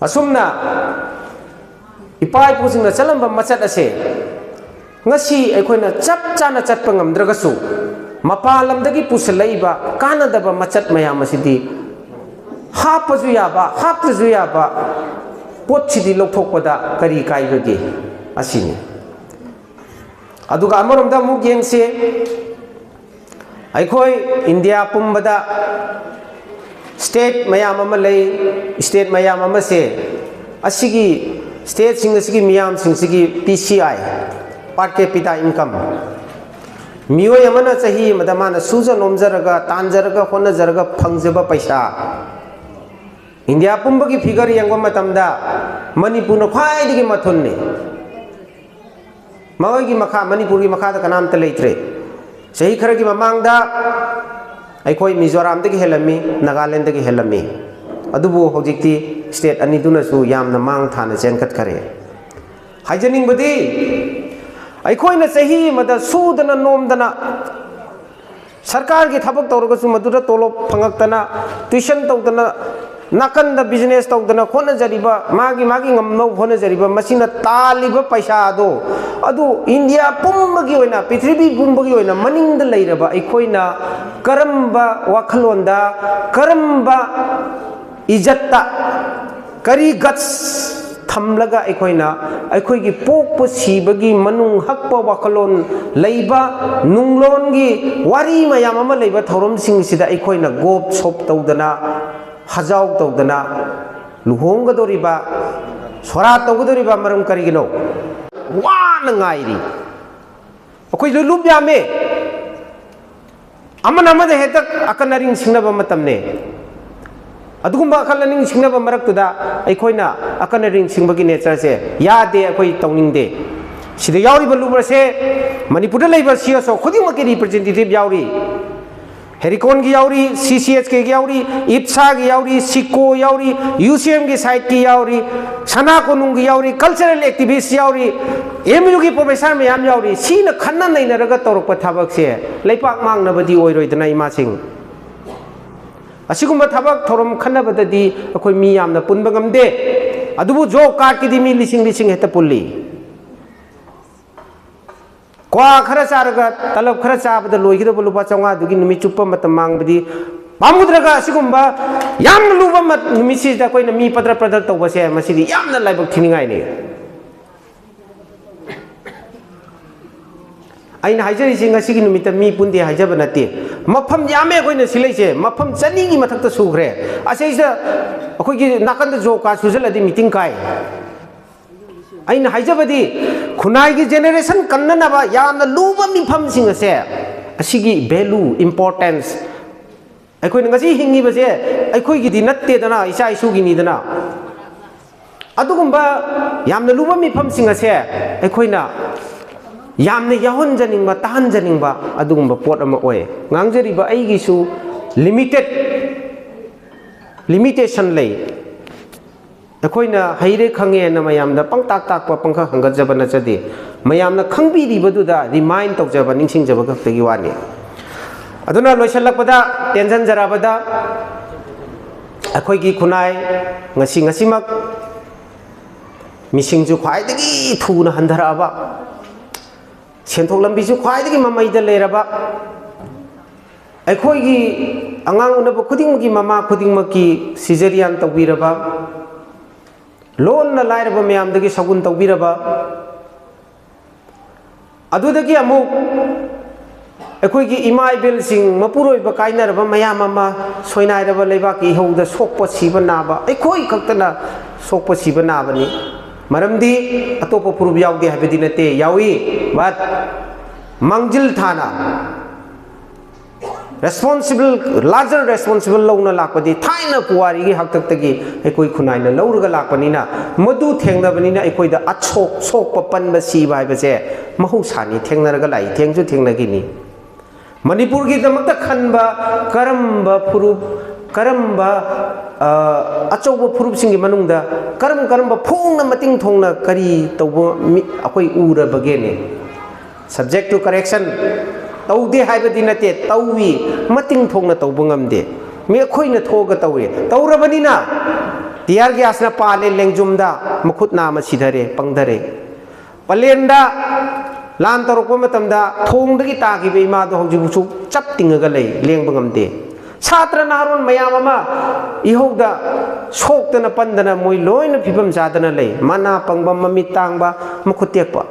ꯑꯁꯨꯝꯅ ꯏꯄꯥ ꯏꯄꯨꯁꯤꯡꯅ ꯆꯠꯂꯝꯕ ꯃꯆꯠ ꯑꯁꯦ ꯉꯁꯤ ꯑꯩꯈꯣꯏꯅ ꯆꯞ ꯆꯥꯅ ꯆꯠꯄ ꯉꯝꯗ꯭ꯔꯒꯁꯨ, ꯃꯄꯥꯟ ꯂꯝꯗꯒꯤ ꯄꯨꯁꯤꯜꯂꯛꯏꯕ ꯀꯥꯟꯅꯗꯕ ꯃꯆꯠ ꯃꯌꯥꯝ ꯑꯁꯤꯗꯤ ꯍꯥꯞꯄꯁꯨ ꯌꯥꯕ, ꯍꯥꯞꯇ꯭ꯔꯁꯨ ꯌꯥꯕ ꯄꯣꯠꯁꯤꯗꯤ ꯂꯧꯊꯣꯛꯄꯗ ꯀꯔꯤ ꯀꯥꯏꯕꯒꯦ? ꯑꯁꯤꯅꯤ꯫ ꯑꯗꯨꯒ ꯑꯃꯔꯣꯝꯗ ꯑꯃꯨꯛ ꯌꯦꯡꯁꯤ, ꯑꯩꯈꯣꯏ ꯏꯟꯗꯤꯌꯥ ꯄꯨꯝꯕꯗ ꯁ꯭ꯇꯦꯠ ꯃꯌꯥꯝ ꯑꯃ ꯂꯩ꯫ ꯁ꯭ꯇꯦꯠ ꯃꯌꯥꯝ ꯑꯃꯁꯦ ꯑꯁꯤꯒꯤ ꯁ꯭ꯇꯦꯠꯁꯤꯡ ꯑꯁꯤꯒꯤ ꯃꯤꯌꯥꯝꯁꯤꯡꯁꯤꯒꯤ per capita income, ꯃꯤꯑꯣꯏ ꯑꯃꯅ ꯆꯍꯤ ꯑꯃꯗ ꯃꯥꯅ ꯁꯨꯖ ꯅꯣꯝꯖꯔꯒ, ꯇꯥꯟꯖꯔꯒ, ꯍꯣꯠꯅꯖꯔꯒ ꯐꯪꯖꯕ ꯄꯩꯁꯥ, ꯏꯟꯗꯤꯌꯥ ꯄꯨꯝꯕꯒꯤ ꯐꯤꯒꯔ ꯌꯦꯡꯕ ꯃꯇꯝꯗ ꯃꯅꯤꯄꯨꯔꯅ ꯈ꯭ꯋꯥꯏꯗꯒꯤ ꯃꯊꯨꯟꯅꯤ꯫ ꯃꯈꯣꯏꯒꯤ ꯃꯈꯥ, ꯃꯅꯤꯄꯨꯔꯒꯤ ꯃꯈꯥꯗ ꯀꯅꯥꯝꯇ ꯂꯩꯇ꯭ꯔꯦ꯫ ꯆꯍꯤ ꯈꯔꯒꯤ ꯃꯃꯥꯡꯗ ꯑꯩꯈꯣꯏ ꯃꯤꯖꯣꯔꯥꯝꯗꯒꯤ ꯍꯦꯜꯂꯝꯃꯤ, ꯅꯥꯒꯥꯂꯦꯟꯗꯒꯤ ꯍꯦꯜꯂꯝꯃꯤ꯫ ꯑꯗꯨꯕꯨ ꯍꯧꯖꯤꯛꯇꯤ ꯁ꯭ꯇꯦꯠ ꯑꯅꯤꯗꯨꯅꯁꯨ ꯌꯥꯝꯅ ꯃꯥꯡ ꯊꯥꯅ ꯆꯦꯟꯈꯠꯈꯔꯦ꯫ ꯍꯥꯏꯖꯅꯤꯡꯕꯗꯤ, ꯑꯩꯈꯣꯏꯅ ꯆꯍꯤ ꯑꯃꯗ ꯁꯨꯗꯅ ꯅꯣꯝꯗꯅ ꯁꯔꯀꯥꯔꯒꯤ ꯊꯕꯛ ꯇꯧꯔꯒꯁꯨ ꯃꯗꯨꯗ ꯇꯣꯂꯣꯞ ꯐꯪꯉꯛꯇꯅ, ꯇ꯭ꯌꯨꯁꯟ ꯇꯧꯗꯅ, ꯅꯥꯀꯟꯗ ꯕꯤꯖꯤꯅꯦꯁ ꯇꯧꯗꯅ ꯍꯣꯠꯅꯖꯔꯤꯕ, ꯃꯥꯒꯤ ꯃꯥꯒꯤ ꯉꯝꯅꯕ ꯍꯣꯠꯅꯖꯔꯤꯕ, ꯃꯁꯤꯅ ꯇꯥꯜꯂꯤꯕ ꯄꯩꯁꯥ ꯑꯗꯣ, ꯑꯗꯨ ꯏꯟꯗꯤꯌꯥ ꯄꯨꯝꯕꯒꯤ ꯑꯣꯏꯅ, ꯄ꯭ꯔꯤꯊꯤꯕꯤ ꯄꯨꯝꯕꯒꯤ ꯑꯣꯏꯅ ꯃꯅꯤꯡꯗ ꯂꯩꯔꯕ ꯑꯩꯈꯣꯏꯅ ꯀꯔꯝꯕ ꯋꯥꯈꯜꯂꯣꯟꯗ, ꯀꯔꯝꯕ ꯏꯖꯠꯇ, ꯀꯔꯤ ꯒꯠꯁ ꯊꯝꯂꯒ ꯑꯩꯈꯣꯏꯅ ꯑꯩꯈꯣꯏꯒꯤ ꯄꯣꯛꯄ ꯁꯤꯕꯒꯤ ꯃꯅꯨꯡ ꯍꯛꯄ ꯋꯥꯈꯜꯂꯣꯟ ꯂꯩꯕ, ꯅꯨꯡꯂꯣꯟꯒꯤ ꯋꯥꯔꯤ ꯃꯌꯥꯝ ꯑꯃ ꯂꯩꯕ ꯊꯧꯔꯝꯁꯤꯡꯁꯤꯗ ꯑꯩꯈꯣꯏꯅ ꯒꯣꯞ ꯁꯣꯞ ꯇꯧꯗꯅ, ꯍꯖꯥꯎ ꯇꯧꯗꯅ ꯂꯨꯍꯣꯡꯒꯗꯧꯔꯤꯕ, ꯁꯣꯔꯥꯠ ꯇꯧꯒꯗꯧꯔꯤꯕ ꯃꯔꯝ ꯀꯔꯤꯒꯤꯅꯣ? ꯋꯥꯅ ꯉꯥꯏꯔꯤ꯫ ꯑꯩꯈꯣꯏꯁꯨ ꯂꯨꯞ ꯌꯥꯝꯃꯦ꯫ ꯑꯃꯅ ꯑꯃꯗ ꯍꯦꯛꯇ ꯑꯀꯟ ꯑꯔꯤꯡ ꯁꯤꯡꯅꯕ ꯃꯇꯝꯅꯦ꯫ ꯑꯗꯨꯒꯨꯝꯕ ꯑꯀꯟ ꯑꯔꯤꯡ ꯁꯤꯡꯅꯕ ꯃꯔꯛꯇꯨꯗ ꯑꯩꯈꯣꯏꯅ ꯑꯀꯟ ꯑꯔꯤꯡ ꯁꯤꯡꯕꯒꯤ ꯅꯦꯆꯔꯁꯦ ꯌꯥꯗꯦ, ꯑꯩꯈꯣꯏ ꯇꯧꯅꯤꯡꯗꯦ꯫ ꯁꯤꯗ ꯌꯥꯎꯔꯤꯕ ꯂꯨꯞ ꯑꯁꯦ ꯃꯅꯤꯄꯨꯔꯗ ꯂꯩꯕ ꯁꯤ ꯑꯦꯁ ꯑꯣ ꯈꯨꯗꯤꯡꯃꯛꯀꯤ ꯔꯤꯄ꯭ꯔꯖꯦꯟꯇꯦꯇꯤꯚ ꯌꯥꯎꯔꯤ꯫ ꯍꯦꯔꯤꯀꯣꯟꯒꯤ ꯌꯥꯎꯔꯤ, ꯁꯤ ꯁꯤ ꯑꯦꯆ ꯀꯦꯒꯤ ꯌꯥꯎꯔꯤ, ꯏꯞꯁꯥꯒꯤ ꯌꯥꯎꯔꯤ, ꯁꯤꯀꯣ ꯌꯥꯎꯔꯤ, ꯌꯨ ꯁꯤ ꯑꯦꯝꯒꯤ ꯁꯥꯏꯠꯀꯤ ꯌꯥꯎꯔꯤ, ꯁꯅꯥ ꯀꯣꯅꯨꯡꯒꯤ ꯌꯥꯎꯔꯤ, ꯀꯜꯆꯔꯦꯜ ꯑꯦꯛꯇꯤꯚꯤꯁ ꯌꯥꯎꯔꯤ, ꯑꯦꯝ ꯌꯨꯒꯤ ꯄ꯭ꯔꯣꯐꯦꯁꯔ ꯃꯌꯥꯝ ꯌꯥꯎꯔꯤ꯫ ꯁꯤꯅ ꯈꯟꯅ ꯅꯩꯅꯔꯒ ꯇꯧꯔꯛꯄ ꯊꯕꯛꯁꯦ ꯂꯩꯄꯥꯛ ꯃꯥꯡꯅꯕꯗꯤ ꯑꯣꯏꯔꯣꯏꯗꯅ, ꯏꯃꯥꯁꯤꯡ? ꯑꯁꯤꯒꯨꯝꯕ ꯊꯕꯛ ꯊꯧꯔꯝ ꯈꯟꯅꯕꯗꯗꯤ ꯑꯩꯈꯣꯏ ꯃꯤ ꯌꯥꯝꯅ ꯄꯨꯟꯕ ꯉꯝꯗꯦ꯫ ꯑꯗꯨꯕꯨ ꯖꯣꯕ ꯀꯥꯔꯗꯀꯤꯗꯤ ꯃꯤ ꯂꯤꯁꯤꯡ ꯂꯤꯁꯤꯡ ꯍꯦꯛꯇ ꯄꯨꯜꯂꯤ꯫ ꯀ꯭ꯋꯥ ꯈꯔ ꯆꯥꯔꯒ, ꯇꯂꯕ ꯈꯔ ꯆꯥꯕꯗ ꯂꯣꯏꯒꯗꯕ ꯂꯨꯄꯥ ꯆꯥꯝꯃꯉꯥꯗꯨꯒꯤ ꯅꯨꯃꯤꯠ ꯆꯨꯞꯄ ꯃꯇꯝ ꯃꯥꯡꯕꯗꯤ ꯄꯥꯝꯃꯨꯗ꯭ꯔꯒ, ꯑꯁꯤꯒꯨꯝꯕ ꯌꯥꯝꯅ ꯂꯨꯕ ꯃꯠ-, ꯅꯨꯃꯤꯠꯁꯤꯗ ꯑꯩꯈꯣꯏꯅ ꯃꯤ ꯄꯗ꯭ꯔ ꯄꯗ꯭ꯔ ꯇꯧꯕꯁꯦ, ꯃꯁꯤꯗꯤ ꯌꯥꯝꯅ ꯂꯥꯏꯕꯛ ꯊꯤꯅꯤꯡꯉꯥꯏꯅꯤ꯫ ꯑꯩꯅ ꯍꯥꯏꯖꯔꯤꯁꯤ ꯉꯁꯤꯒꯤ ꯅꯨꯃꯤꯠꯇ ꯃꯤ ꯄꯨꯟꯗꯦ ꯍꯥꯏꯖꯕ ꯅꯠꯇꯦ꯫ ꯃꯐꯝ ꯌꯥꯝꯃꯦ ꯑꯩꯈꯣꯏꯅ ꯁꯤꯜꯂꯛꯏꯁꯦ, ꯃꯐꯝ ꯆꯅꯤꯒꯤ ꯃꯊꯛꯇ ꯁꯨꯈ꯭ꯔꯦ꯫ ꯑꯁꯤꯁꯤꯗ ꯑꯩꯈꯣꯏꯒꯤ ꯅꯥꯀꯟꯗ ꯖꯣꯕ ꯀꯥꯔꯗ ꯁꯨꯖꯜꯂꯗꯤ ꯃꯤꯇꯤꯡ ꯀꯥꯏ꯫ ꯑꯩꯅ ꯍꯥꯏꯖꯕꯗꯤ, ꯈꯨꯟꯅꯥꯏꯒꯤ ꯖꯦꯅꯦꯔꯦꯁꯟ ꯀꯟꯅꯅꯕ ꯌꯥꯝꯅ ꯂꯨꯕ ꯃꯤꯐꯝꯁꯤꯡ ꯑꯁꯦ, ꯑꯁꯤꯒꯤ ꯚꯦꯂꯨ, ꯏꯝꯄꯣꯔꯇꯦꯟꯁ, ꯑꯩꯈꯣꯏꯅ ꯉꯁꯤ ꯍꯤꯡꯉꯤꯕꯁꯦ ꯑꯩꯈꯣꯏꯒꯤꯗꯤ ꯅꯠꯇꯦꯗꯅ, ꯏꯆꯥ ꯏꯁꯨꯒꯤꯅꯤꯗꯅ꯫ ꯑꯗꯨꯒꯨꯝꯕ ꯌꯥꯝꯅ ꯂꯨꯕ ꯃꯤꯐꯝꯁꯤꯡ ꯑꯁꯦ ꯑꯩꯈꯣꯏꯅ ꯌꯥꯝꯅ ꯌꯥꯎꯍꯟꯖꯅꯤꯡꯕ, ꯇꯥꯍꯟꯖꯅꯤꯡꯕ ꯑꯗꯨꯒꯨꯝꯕ ꯄꯣꯠ ꯑꯃ ꯑꯣꯏ꯫ ꯉꯥꯡꯖꯔꯤꯕ ꯑꯩꯒꯤꯁꯨ ꯂꯤꯃꯤꯇꯦꯠ, ꯂꯤꯃꯤꯇꯦꯁꯟ ꯂꯩ꯫ ꯑꯩꯈꯣꯏꯅ ꯍꯩꯔꯦ ꯈꯪꯉꯦꯅ ꯃꯌꯥꯝꯗ ꯄꯪꯇꯥꯛ ꯇꯥꯛꯄ, ꯄꯪꯈꯪ ꯍꯪꯒꯠꯆꯕ ꯅꯠꯆꯗꯦ꯫ ꯃꯌꯥꯝꯅ ꯈꯪꯕꯤꯔꯤꯕꯗꯨꯗ ꯔꯤꯃꯥꯏꯟ ꯇꯧꯖꯕ, ꯅꯤꯡꯁꯤꯡꯖꯕ ꯈꯛꯇꯒꯤ ꯋꯥꯅꯤ꯫ ꯑꯗꯨꯅ ꯂꯣꯏꯁꯤꯜꯂꯛꯄꯗ, ꯇꯦꯟꯁꯤꯟꯖꯔꯕꯗ, ꯑꯩꯈꯣꯏꯒꯤ ꯈꯨꯟꯅꯥꯏ ꯉꯁꯤ, ꯉꯁꯤꯃꯛ ꯃꯤꯁꯤꯡꯁꯨ ꯈ꯭ꯋꯥꯏꯗꯒꯤ ꯊꯨꯅ ꯍꯟꯊꯔꯛꯑꯕ, ꯁꯦꯟꯊꯣꯛ ꯂꯝꯕꯤꯁꯨ ꯈ꯭ꯋꯥꯏꯗꯒꯤ ꯃꯃꯩꯗ ꯂꯩꯔꯕ, ꯑꯩꯈꯣꯏꯒꯤ ꯑꯉꯥꯡ ꯎꯅꯕ ꯈꯨꯗꯤꯡꯃꯛꯀꯤ ꯃꯃꯥ ꯈꯨꯗꯤꯡꯃꯛꯀꯤ cesarean ꯇꯧꯕꯤꯔꯕ, ꯂꯣꯟꯅ ꯂꯥꯏꯔꯕ ꯃꯌꯥꯝꯗꯒꯤ ꯁꯒꯨꯟ ꯇꯧꯕꯤꯔꯕ, ꯑꯗꯨꯗꯒꯤ ꯑꯃꯨꯛ ꯑꯩꯈꯣꯏꯒꯤ ꯏꯃꯥ ꯏꯕꯦꯜꯁꯤꯡ, ꯃꯄꯨꯔꯣꯏꯕ ꯀꯥꯏꯅꯔꯕ ꯃꯌꯥꯝ ꯑꯃ, ꯁꯣꯏꯅꯥꯏꯔꯕ ꯂꯩꯕꯥꯛꯀꯤ ꯏꯍꯧꯗ ꯁꯣꯛꯄ, ꯁꯤꯕ, ꯅꯥꯕ, ꯑꯩꯈꯣꯏ ꯈꯛꯇꯅ ꯁꯣꯛꯄ, ꯁꯤꯕ, ꯅꯥꯕꯅꯤ꯫ ꯃꯔꯝꯗꯤ ꯑꯇꯣꯞꯄ ꯐꯨꯔꯨꯞ ꯌꯥꯎꯗꯦ ꯍꯥꯏꯕꯗꯤ ꯅꯠꯇꯦ, ꯌꯥꯎꯏ, but ꯃꯥꯡꯖꯤꯜ ꯊꯥꯅ responsible, larger responsible ꯂꯧꯅ ꯂꯥꯛꯄꯗꯤ ꯊꯥꯏꯅ ꯄꯨꯋꯥꯔꯤꯒꯤ ꯍꯥꯛꯇꯛꯇꯒꯤ ꯑꯩꯈꯣꯏ ꯈꯨꯟꯅꯥꯏꯅ ꯂꯧꯔꯒ ꯂꯥꯛꯄꯅꯤꯅ, ꯃꯗꯨ ꯊꯦꯡꯅꯕꯅꯤꯅ ꯑꯩꯈꯣꯏꯗ ꯑꯁꯣꯛ, ꯁꯣꯛꯄ, ꯄꯟꯕ, ꯁꯤꯕ ꯍꯥꯏꯕꯁꯦ ꯃꯍꯧꯁꯥꯅꯤ, ꯊꯦꯡꯅꯔꯒ ꯂꯥꯛꯏ, ꯊꯦꯡꯁꯨ ꯊꯦꯡꯅꯈꯤꯅꯤ꯫ ꯃꯅꯤꯄꯨꯔꯒꯤꯗꯃꯛꯇ ꯈꯟꯕ ꯀꯔꯝꯕ ꯐꯨꯔꯨꯞ, ꯀꯔꯝꯕ, ꯑ, ꯑꯆꯧꯕ ꯐꯨꯔꯨꯞꯁꯤꯡꯒꯤ ꯃꯅꯨꯡꯗ ꯀꯔꯝ ꯀꯔꯝꯕ ꯐꯣꯡꯅ, ꯃꯇꯤꯡ ꯊꯣꯡꯅ ꯀꯔꯤ ꯇꯧꯕ ꯃꯤ ꯑꯩꯈꯣꯏ ꯎꯔꯕꯒꯦꯅꯦ? Subject to correction꯫ ꯇꯧꯗꯦ ꯍꯥꯏꯕꯗꯤ ꯅꯠꯇꯦ, ꯇꯧꯏ, ꯃꯇꯤꯡ ꯊꯣꯡꯅ ꯇꯧꯕ ꯉꯝꯗꯦ꯫ ꯃꯤ ꯑꯩꯈꯣꯏꯅ ꯊꯣꯛꯑꯒ ꯇꯧꯏ꯫ ꯇꯧꯔꯕꯅꯤꯅ tear gasꯅ ꯄꯥꯜꯂꯦ ꯂꯦꯡꯖꯨꯝꯗ, ꯃꯈꯨꯠ ꯅꯥꯝꯃ ꯁꯤꯊꯔꯦ, ꯄꯪꯊꯔꯦ꯫ ꯄꯂꯦꯟꯗ ꯂꯥꯟ ꯇꯧꯔꯛꯄ ꯃꯇꯝꯗ ꯊꯣꯡꯗꯒꯤ ꯇꯥꯈꯤꯕ ꯏꯃꯥꯗꯣ ꯍꯧꯖꯤꯛꯐꯥꯎꯁꯨ ꯆꯞ ꯇꯤꯡꯉꯒ ꯂꯩ, ꯂꯦꯡꯕ ꯉꯝꯗꯦ꯫ ꯁꯥꯇ꯭ꯔ ꯅꯍꯥꯔꯣꯟ ꯃꯌꯥꯝ ꯑꯃ ꯏꯍꯧꯗ ꯁꯣꯛꯇꯅ ꯄꯟꯗꯅ ꯃꯣꯏ ꯂꯣꯏꯅ ꯐꯤꯕꯝ ꯆꯥꯗꯅ ꯂꯩ꯫ ꯃꯅꯥ ꯄꯪꯕ, ꯃꯃꯤꯠ ꯇꯥꯡꯕ, ꯃꯈꯨꯠ ꯇꯦꯛꯄ꯫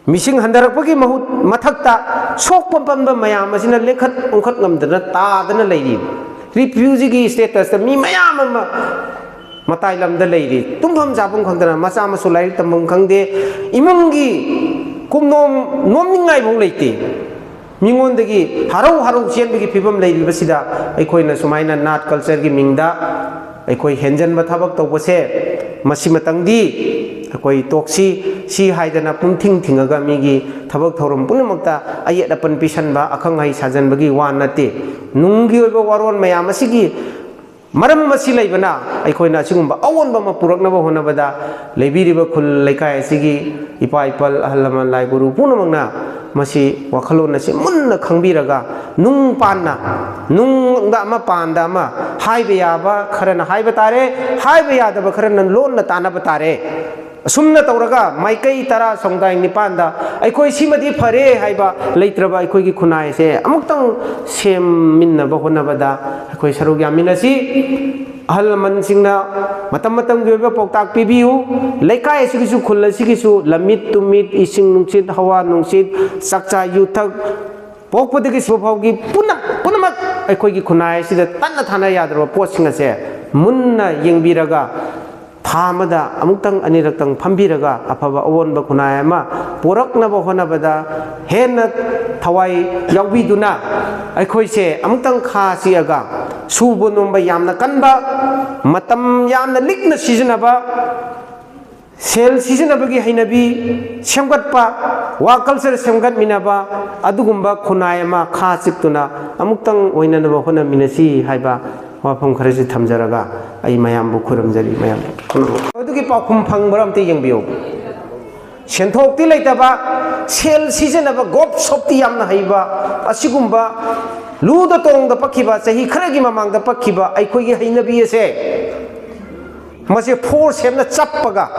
ꯃꯤꯁꯤꯡ ꯍꯟꯊꯔꯛꯄꯒꯤ ꯃꯍꯨꯠ, ꯃꯊꯛꯇ ꯁꯣꯛꯄ ꯄꯟꯕ ꯃꯌꯥꯝ ꯑꯁꯤꯅ ꯂꯦꯡꯈꯠ ꯑꯣꯟꯈꯠ ꯉꯝꯗꯅ ꯇꯥꯗꯅ ꯂꯩꯔꯤ꯫ Refugeeꯒꯤ statusꯇ ꯃꯤ ꯃꯌꯥꯝ ꯑꯃ ꯃꯇꯥꯏ ꯂꯝꯗ ꯂꯩꯔꯤ꯫ ꯇꯨꯝꯐꯝ ꯆꯥꯐꯝ ꯈꯪꯗꯅ, ꯃꯆꯥ ꯃꯁꯨ ꯂꯥꯏꯔꯤꯛ ꯇꯝꯐꯝ ꯈꯪꯗꯦ꯫ ꯏꯃꯨꯡꯒꯤ ꯀꯨꯞꯅꯣꯝ ꯅꯣꯝꯅꯤꯡꯉꯥꯏꯐꯥꯎ ꯂꯩꯇꯦ꯫ ꯃꯤꯉꯣꯟꯗꯒꯤ ꯍꯔꯧ ꯍꯔꯧ ꯆꯦꯟꯕꯒꯤ ꯐꯤꯕꯝ ꯂꯩꯔꯤꯕꯁꯤꯗ, ꯑꯩꯈꯣꯏꯅ ꯁꯨꯃꯥꯏꯅ ꯅꯥꯠ ꯀꯜꯆꯔꯒꯤ ꯃꯤꯡꯗ ꯑꯩꯈꯣꯏ ꯍꯦꯟꯖꯟꯕ ꯊꯕꯛ ꯇꯧꯕꯁꯦ, ꯃꯁꯤꯃꯇꯪꯗꯤ ꯑꯩꯈꯣꯏ ꯇꯣꯛꯁꯤ꯫ ꯁꯤ ꯍꯥꯏꯗꯅ ꯄꯨꯡꯊꯤꯡ ꯊꯤꯡꯉꯒ ꯃꯤꯒꯤ ꯊꯕꯛ ꯊꯧꯔꯝ ꯄꯨꯝꯅꯃꯛꯇ ꯑꯌꯦꯠ ꯑꯄꯟ ꯄꯤꯁꯟꯕ, ꯑꯈꯪ ꯑꯍꯩ ꯁꯥꯖꯟꯕꯒꯤ ꯋꯥ ꯅꯠꯇꯦ꯫ ꯅꯨꯡꯒꯤ ꯑꯣꯏꯕ ꯋꯥꯔꯣꯜ ꯃꯌꯥꯝ ꯑꯁꯤꯒꯤ ꯃꯔꯝ ꯑꯁꯤ ꯂꯩꯕꯅ, ꯑꯩꯈꯣꯏꯅ ꯑꯁꯤꯒꯨꯝꯕ ꯑꯑꯣꯟꯕ ꯑꯃ ꯄꯨꯔꯛꯅꯕ ꯍꯣꯠꯅꯕꯗ, ꯂꯩꯕꯤꯔꯤꯕ ꯈꯨꯜ ꯂꯩꯀꯥꯏ ꯑꯁꯤꯒꯤ ꯏꯄꯥ ꯏꯄꯜ, ꯑꯍꯜ ꯂꯃꯟ, ꯂꯥꯏ ꯒꯨꯔꯨ ꯄꯨꯝꯅꯃꯛꯅ ꯃꯁꯤ ꯋꯥꯈꯜꯂꯣꯟ ꯑꯁꯤ ꯃꯨꯟꯅ ꯈꯪꯕꯤꯔꯒ, ꯅꯨꯡ ꯄꯥꯟꯅ, ꯅꯨꯡꯗ ꯑꯃ ꯄꯥꯟꯗ ꯑꯃ, ꯍꯥꯏꯕ ꯌꯥꯕ ꯈꯔꯅ ꯍꯥꯏꯕ ꯇꯥꯔꯦ, ꯍꯥꯏꯕ ꯌꯥꯗꯕ ꯈꯔꯅ ꯂꯣꯟꯅ ꯇꯥꯟꯅꯕ ꯇꯥꯔꯦ꯫ ꯑꯁꯨꯝꯅ ꯇꯧꯔꯒ ꯃꯥꯏꯀꯩ ꯇꯔꯥ ꯁꯣꯡꯗꯥꯏ ꯅꯤꯄꯥꯟꯗ ꯑꯩꯈꯣꯏ ꯁꯤꯃꯗꯤ ꯐꯔꯦ ꯍꯥꯏꯕ ꯂꯩꯇ꯭ꯔꯕ ꯑꯩꯈꯣꯏꯒꯤ ꯈꯨꯟꯅꯥꯏꯁꯦ ꯑꯃꯨꯛꯇꯪ ꯁꯦꯝꯃꯤꯟꯅꯕ ꯍꯣꯠꯅꯕꯗ ꯑꯩꯈꯣꯏ ꯁꯔꯨꯛ ꯌꯥꯃꯤꯟꯅꯁꯤ꯫ ꯑꯍꯜ ꯂꯃꯟꯁꯤꯡꯅ ꯃꯇꯝ ꯃꯇꯝꯒꯤ ꯑꯣꯏꯕ ꯄꯥꯎꯇꯥꯛ ꯄꯤꯕꯤꯌꯨ꯫ ꯂꯩꯀꯥꯏ ꯑꯁꯤꯒꯤꯁꯨ, ꯈꯨꯜ ꯑꯁꯤꯒꯤꯁꯨ ꯂꯝꯃꯤꯠ ꯇꯨꯃꯤꯠ, ꯏꯁꯤꯡ ꯅꯨꯡꯁꯤꯠ, ꯍꯋꯥ ꯅꯨꯡꯁꯤꯠ, ꯆꯥꯛꯆꯥ ꯌꯨꯊꯛ, ꯄꯣꯛꯄꯗꯒꯤ ꯁꯤꯕ ꯐꯥꯎꯒꯤ ꯄꯨꯝꯅ-, ꯄꯨꯝꯅꯃꯛ ꯑꯩꯈꯣꯏꯒꯤ ꯈꯨꯟꯅꯥꯏ ꯑꯁꯤꯗ ꯇꯠꯅ ꯊꯥꯅ ꯌꯥꯗ꯭ꯔꯕ ꯄꯣꯠꯁꯤꯡ ꯑꯁꯦ ꯃꯨꯟꯅ ꯌꯦꯡꯕꯤꯔꯒ, ꯊꯥ ꯑꯃꯗ ꯑꯃꯨꯛꯇꯪ ꯑꯅꯤꯔꯛꯇꯪ ꯐꯝꯕꯤꯔꯒ, ꯑꯐꯕ ꯑꯑꯣꯟꯕ ꯈꯨꯟꯅꯥꯏ ꯑꯃ ꯄꯨꯔꯛꯅꯕ ꯍꯣꯠꯅꯕꯗ ꯍꯦꯟꯅ ꯊꯋꯥꯏ ꯌꯥꯎꯕꯤꯗꯨꯅ, ꯑꯩꯈꯣꯏꯁꯦ ꯑꯃꯨꯛꯇꯪ ꯈꯥ ꯆꯤꯛꯑꯒ, ꯁꯨꯕ ꯅꯣꯝꯕ ꯌꯥꯝꯅ ꯀꯟꯕ, ꯃꯇꯝ ꯌꯥꯝꯅ ꯂꯤꯛꯅ ꯁꯤꯖꯤꯟꯅꯕ, ꯁꯦꯜ ꯁꯤꯖꯤꯟꯅꯕꯒꯤ ꯍꯩꯅꯕꯤ ꯁꯦꯝꯒꯠꯄ, ꯋꯥ ꯀꯜꯆꯔ ꯁꯦꯝꯒꯠꯃꯤꯟꯅꯕ, ꯑꯗꯨꯒꯨꯝꯕ ꯈꯨꯟꯅꯥꯏ ꯑꯃ ꯈꯥ ꯆꯤꯛꯇꯨꯅ ꯑꯃꯨꯛꯇꯪ ꯑꯣꯏꯅꯅꯕ ꯍꯣꯠꯅꯃꯤꯟꯅꯁꯤ ꯍꯥꯏꯕ ꯋꯥꯐꯝ ꯈꯔꯁꯤ ꯊꯝꯖꯔꯒ ꯑꯩ ꯃꯌꯥꯝꯕꯨ ꯈꯨꯔꯨꯝꯖꯔꯤ꯫ ꯃꯌꯥꯝ, ꯑꯗꯨꯒꯤ ꯄꯥꯎꯈꯨꯝ ꯐꯪꯕ꯭ꯔꯥ ꯑꯝꯇ ꯌꯦꯡꯕꯤꯌꯨ꯫ ꯁꯦꯟꯊꯣꯛꯇꯤ ꯂꯩꯇꯕ, ꯁꯦꯜ ꯁꯤꯖꯤꯟꯅꯕ, ꯒꯣꯞ ꯁꯣꯞꯇꯤ ꯌꯥꯝꯅ ꯍꯩꯕ, ꯑꯁꯤꯒꯨꯝꯕ ꯂꯨꯗ ꯇꯣꯡꯗ ꯄꯛꯈꯤꯕ, ꯆꯍꯤ ꯈꯔꯒꯤ ꯃꯃꯥꯡꯗ ꯄꯛꯈꯤꯕ ꯑꯩꯈꯣꯏꯒꯤ ꯍꯩꯅꯕꯤ ꯑꯁꯦ, ꯃꯁꯤ ꯐꯣꯔꯁ ꯁꯦꯝꯅ ꯆꯞꯄꯒ,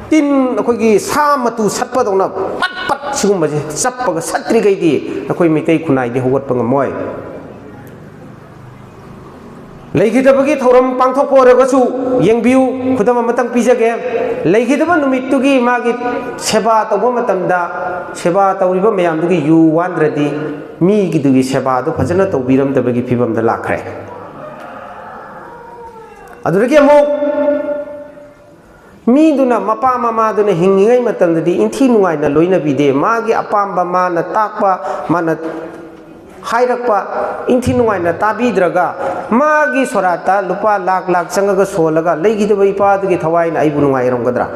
ꯇꯤꯟ, ꯑꯩꯈꯣꯏꯒꯤ ꯁꯥ ꯃꯇꯨ ꯁꯠꯄꯗꯧꯅ ꯄꯠ ꯄꯠ ꯁꯤꯒꯨꯝꯕꯁꯦ ꯆꯞꯄꯒ ꯁꯠꯇ꯭ꯔꯤꯈꯩꯗꯤ ꯑꯩꯈꯣꯏ ꯃꯤꯇꯩ ꯈꯨꯟꯅꯥꯏꯗꯤ ꯍꯧꯒꯠꯄ ꯉꯝꯃꯣꯏ꯫ ꯂꯩꯈꯤꯗꯕꯒꯤ ꯊꯧꯔꯝ ꯄꯥꯡꯊꯣꯛꯄ ꯑꯣꯏꯔꯒꯁꯨ ꯌꯦꯡꯕꯤꯌꯨ, ꯈꯨꯗꯝ ꯑꯃꯇꯪ ꯄꯤꯖꯒꯦ꯫ ꯂꯩꯈꯤꯗꯕ ꯅꯨꯃꯤꯠꯇꯨꯒꯤ ꯃꯥꯒꯤ ꯁꯦꯕꯥ ꯇꯧꯕ ꯃꯇꯝꯗ, ꯁꯦꯕꯥ ꯇꯧꯔꯤꯕ ꯃꯌꯥꯝꯗꯨꯒꯤ ꯌꯨ ꯋꯥꯟꯗ꯭ꯔꯗꯤ, ꯃꯤꯒꯤꯗꯨꯒꯤ ꯁꯦꯕꯥꯗꯨ ꯐꯖꯅ ꯇꯧꯕꯤꯔꯝꯗꯕꯒꯤ ꯐꯤꯕꯝꯗ ꯂꯥꯛꯈ꯭ꯔꯦ꯫ ꯑꯗꯨꯗꯒꯤ ꯑꯃꯨꯛ ꯃꯤꯗꯨꯅ, ꯃꯄꯥ ꯃꯃꯥꯗꯨꯅ ꯍꯤꯡꯉꯤꯉꯩ ꯃꯇꯝꯗꯗꯤ ꯏꯟꯊꯤ ꯅꯨꯡꯉꯥꯏꯅ ꯂꯣꯏꯅꯕꯤꯗꯦ꯫ ꯃꯥꯒꯤ ꯑꯄꯥꯝꯕ, ꯃꯥꯅ ꯇꯥꯛꯄ, ꯃꯥꯅ ꯍꯥꯏꯔꯛꯄ ꯏꯟꯊꯤ ꯅꯨꯡꯉꯥꯏꯅ ꯇꯥꯕꯤꯗ꯭ꯔꯒ, ꯃꯥꯒꯤ ꯁꯣꯔꯥꯠꯇ ꯂꯨꯄꯥ ꯂꯥꯛ ꯂꯥꯛ ꯆꯪꯉꯒ ꯁꯣꯜꯂꯒ ꯂꯩꯈꯤꯗꯕ ꯏꯄꯥꯗꯨꯒꯤ ꯊꯋꯥꯏꯅ ꯑꯩꯕꯨ ꯅꯨꯡꯉꯥꯏꯔꯝꯒꯗ꯭ꯔꯥ?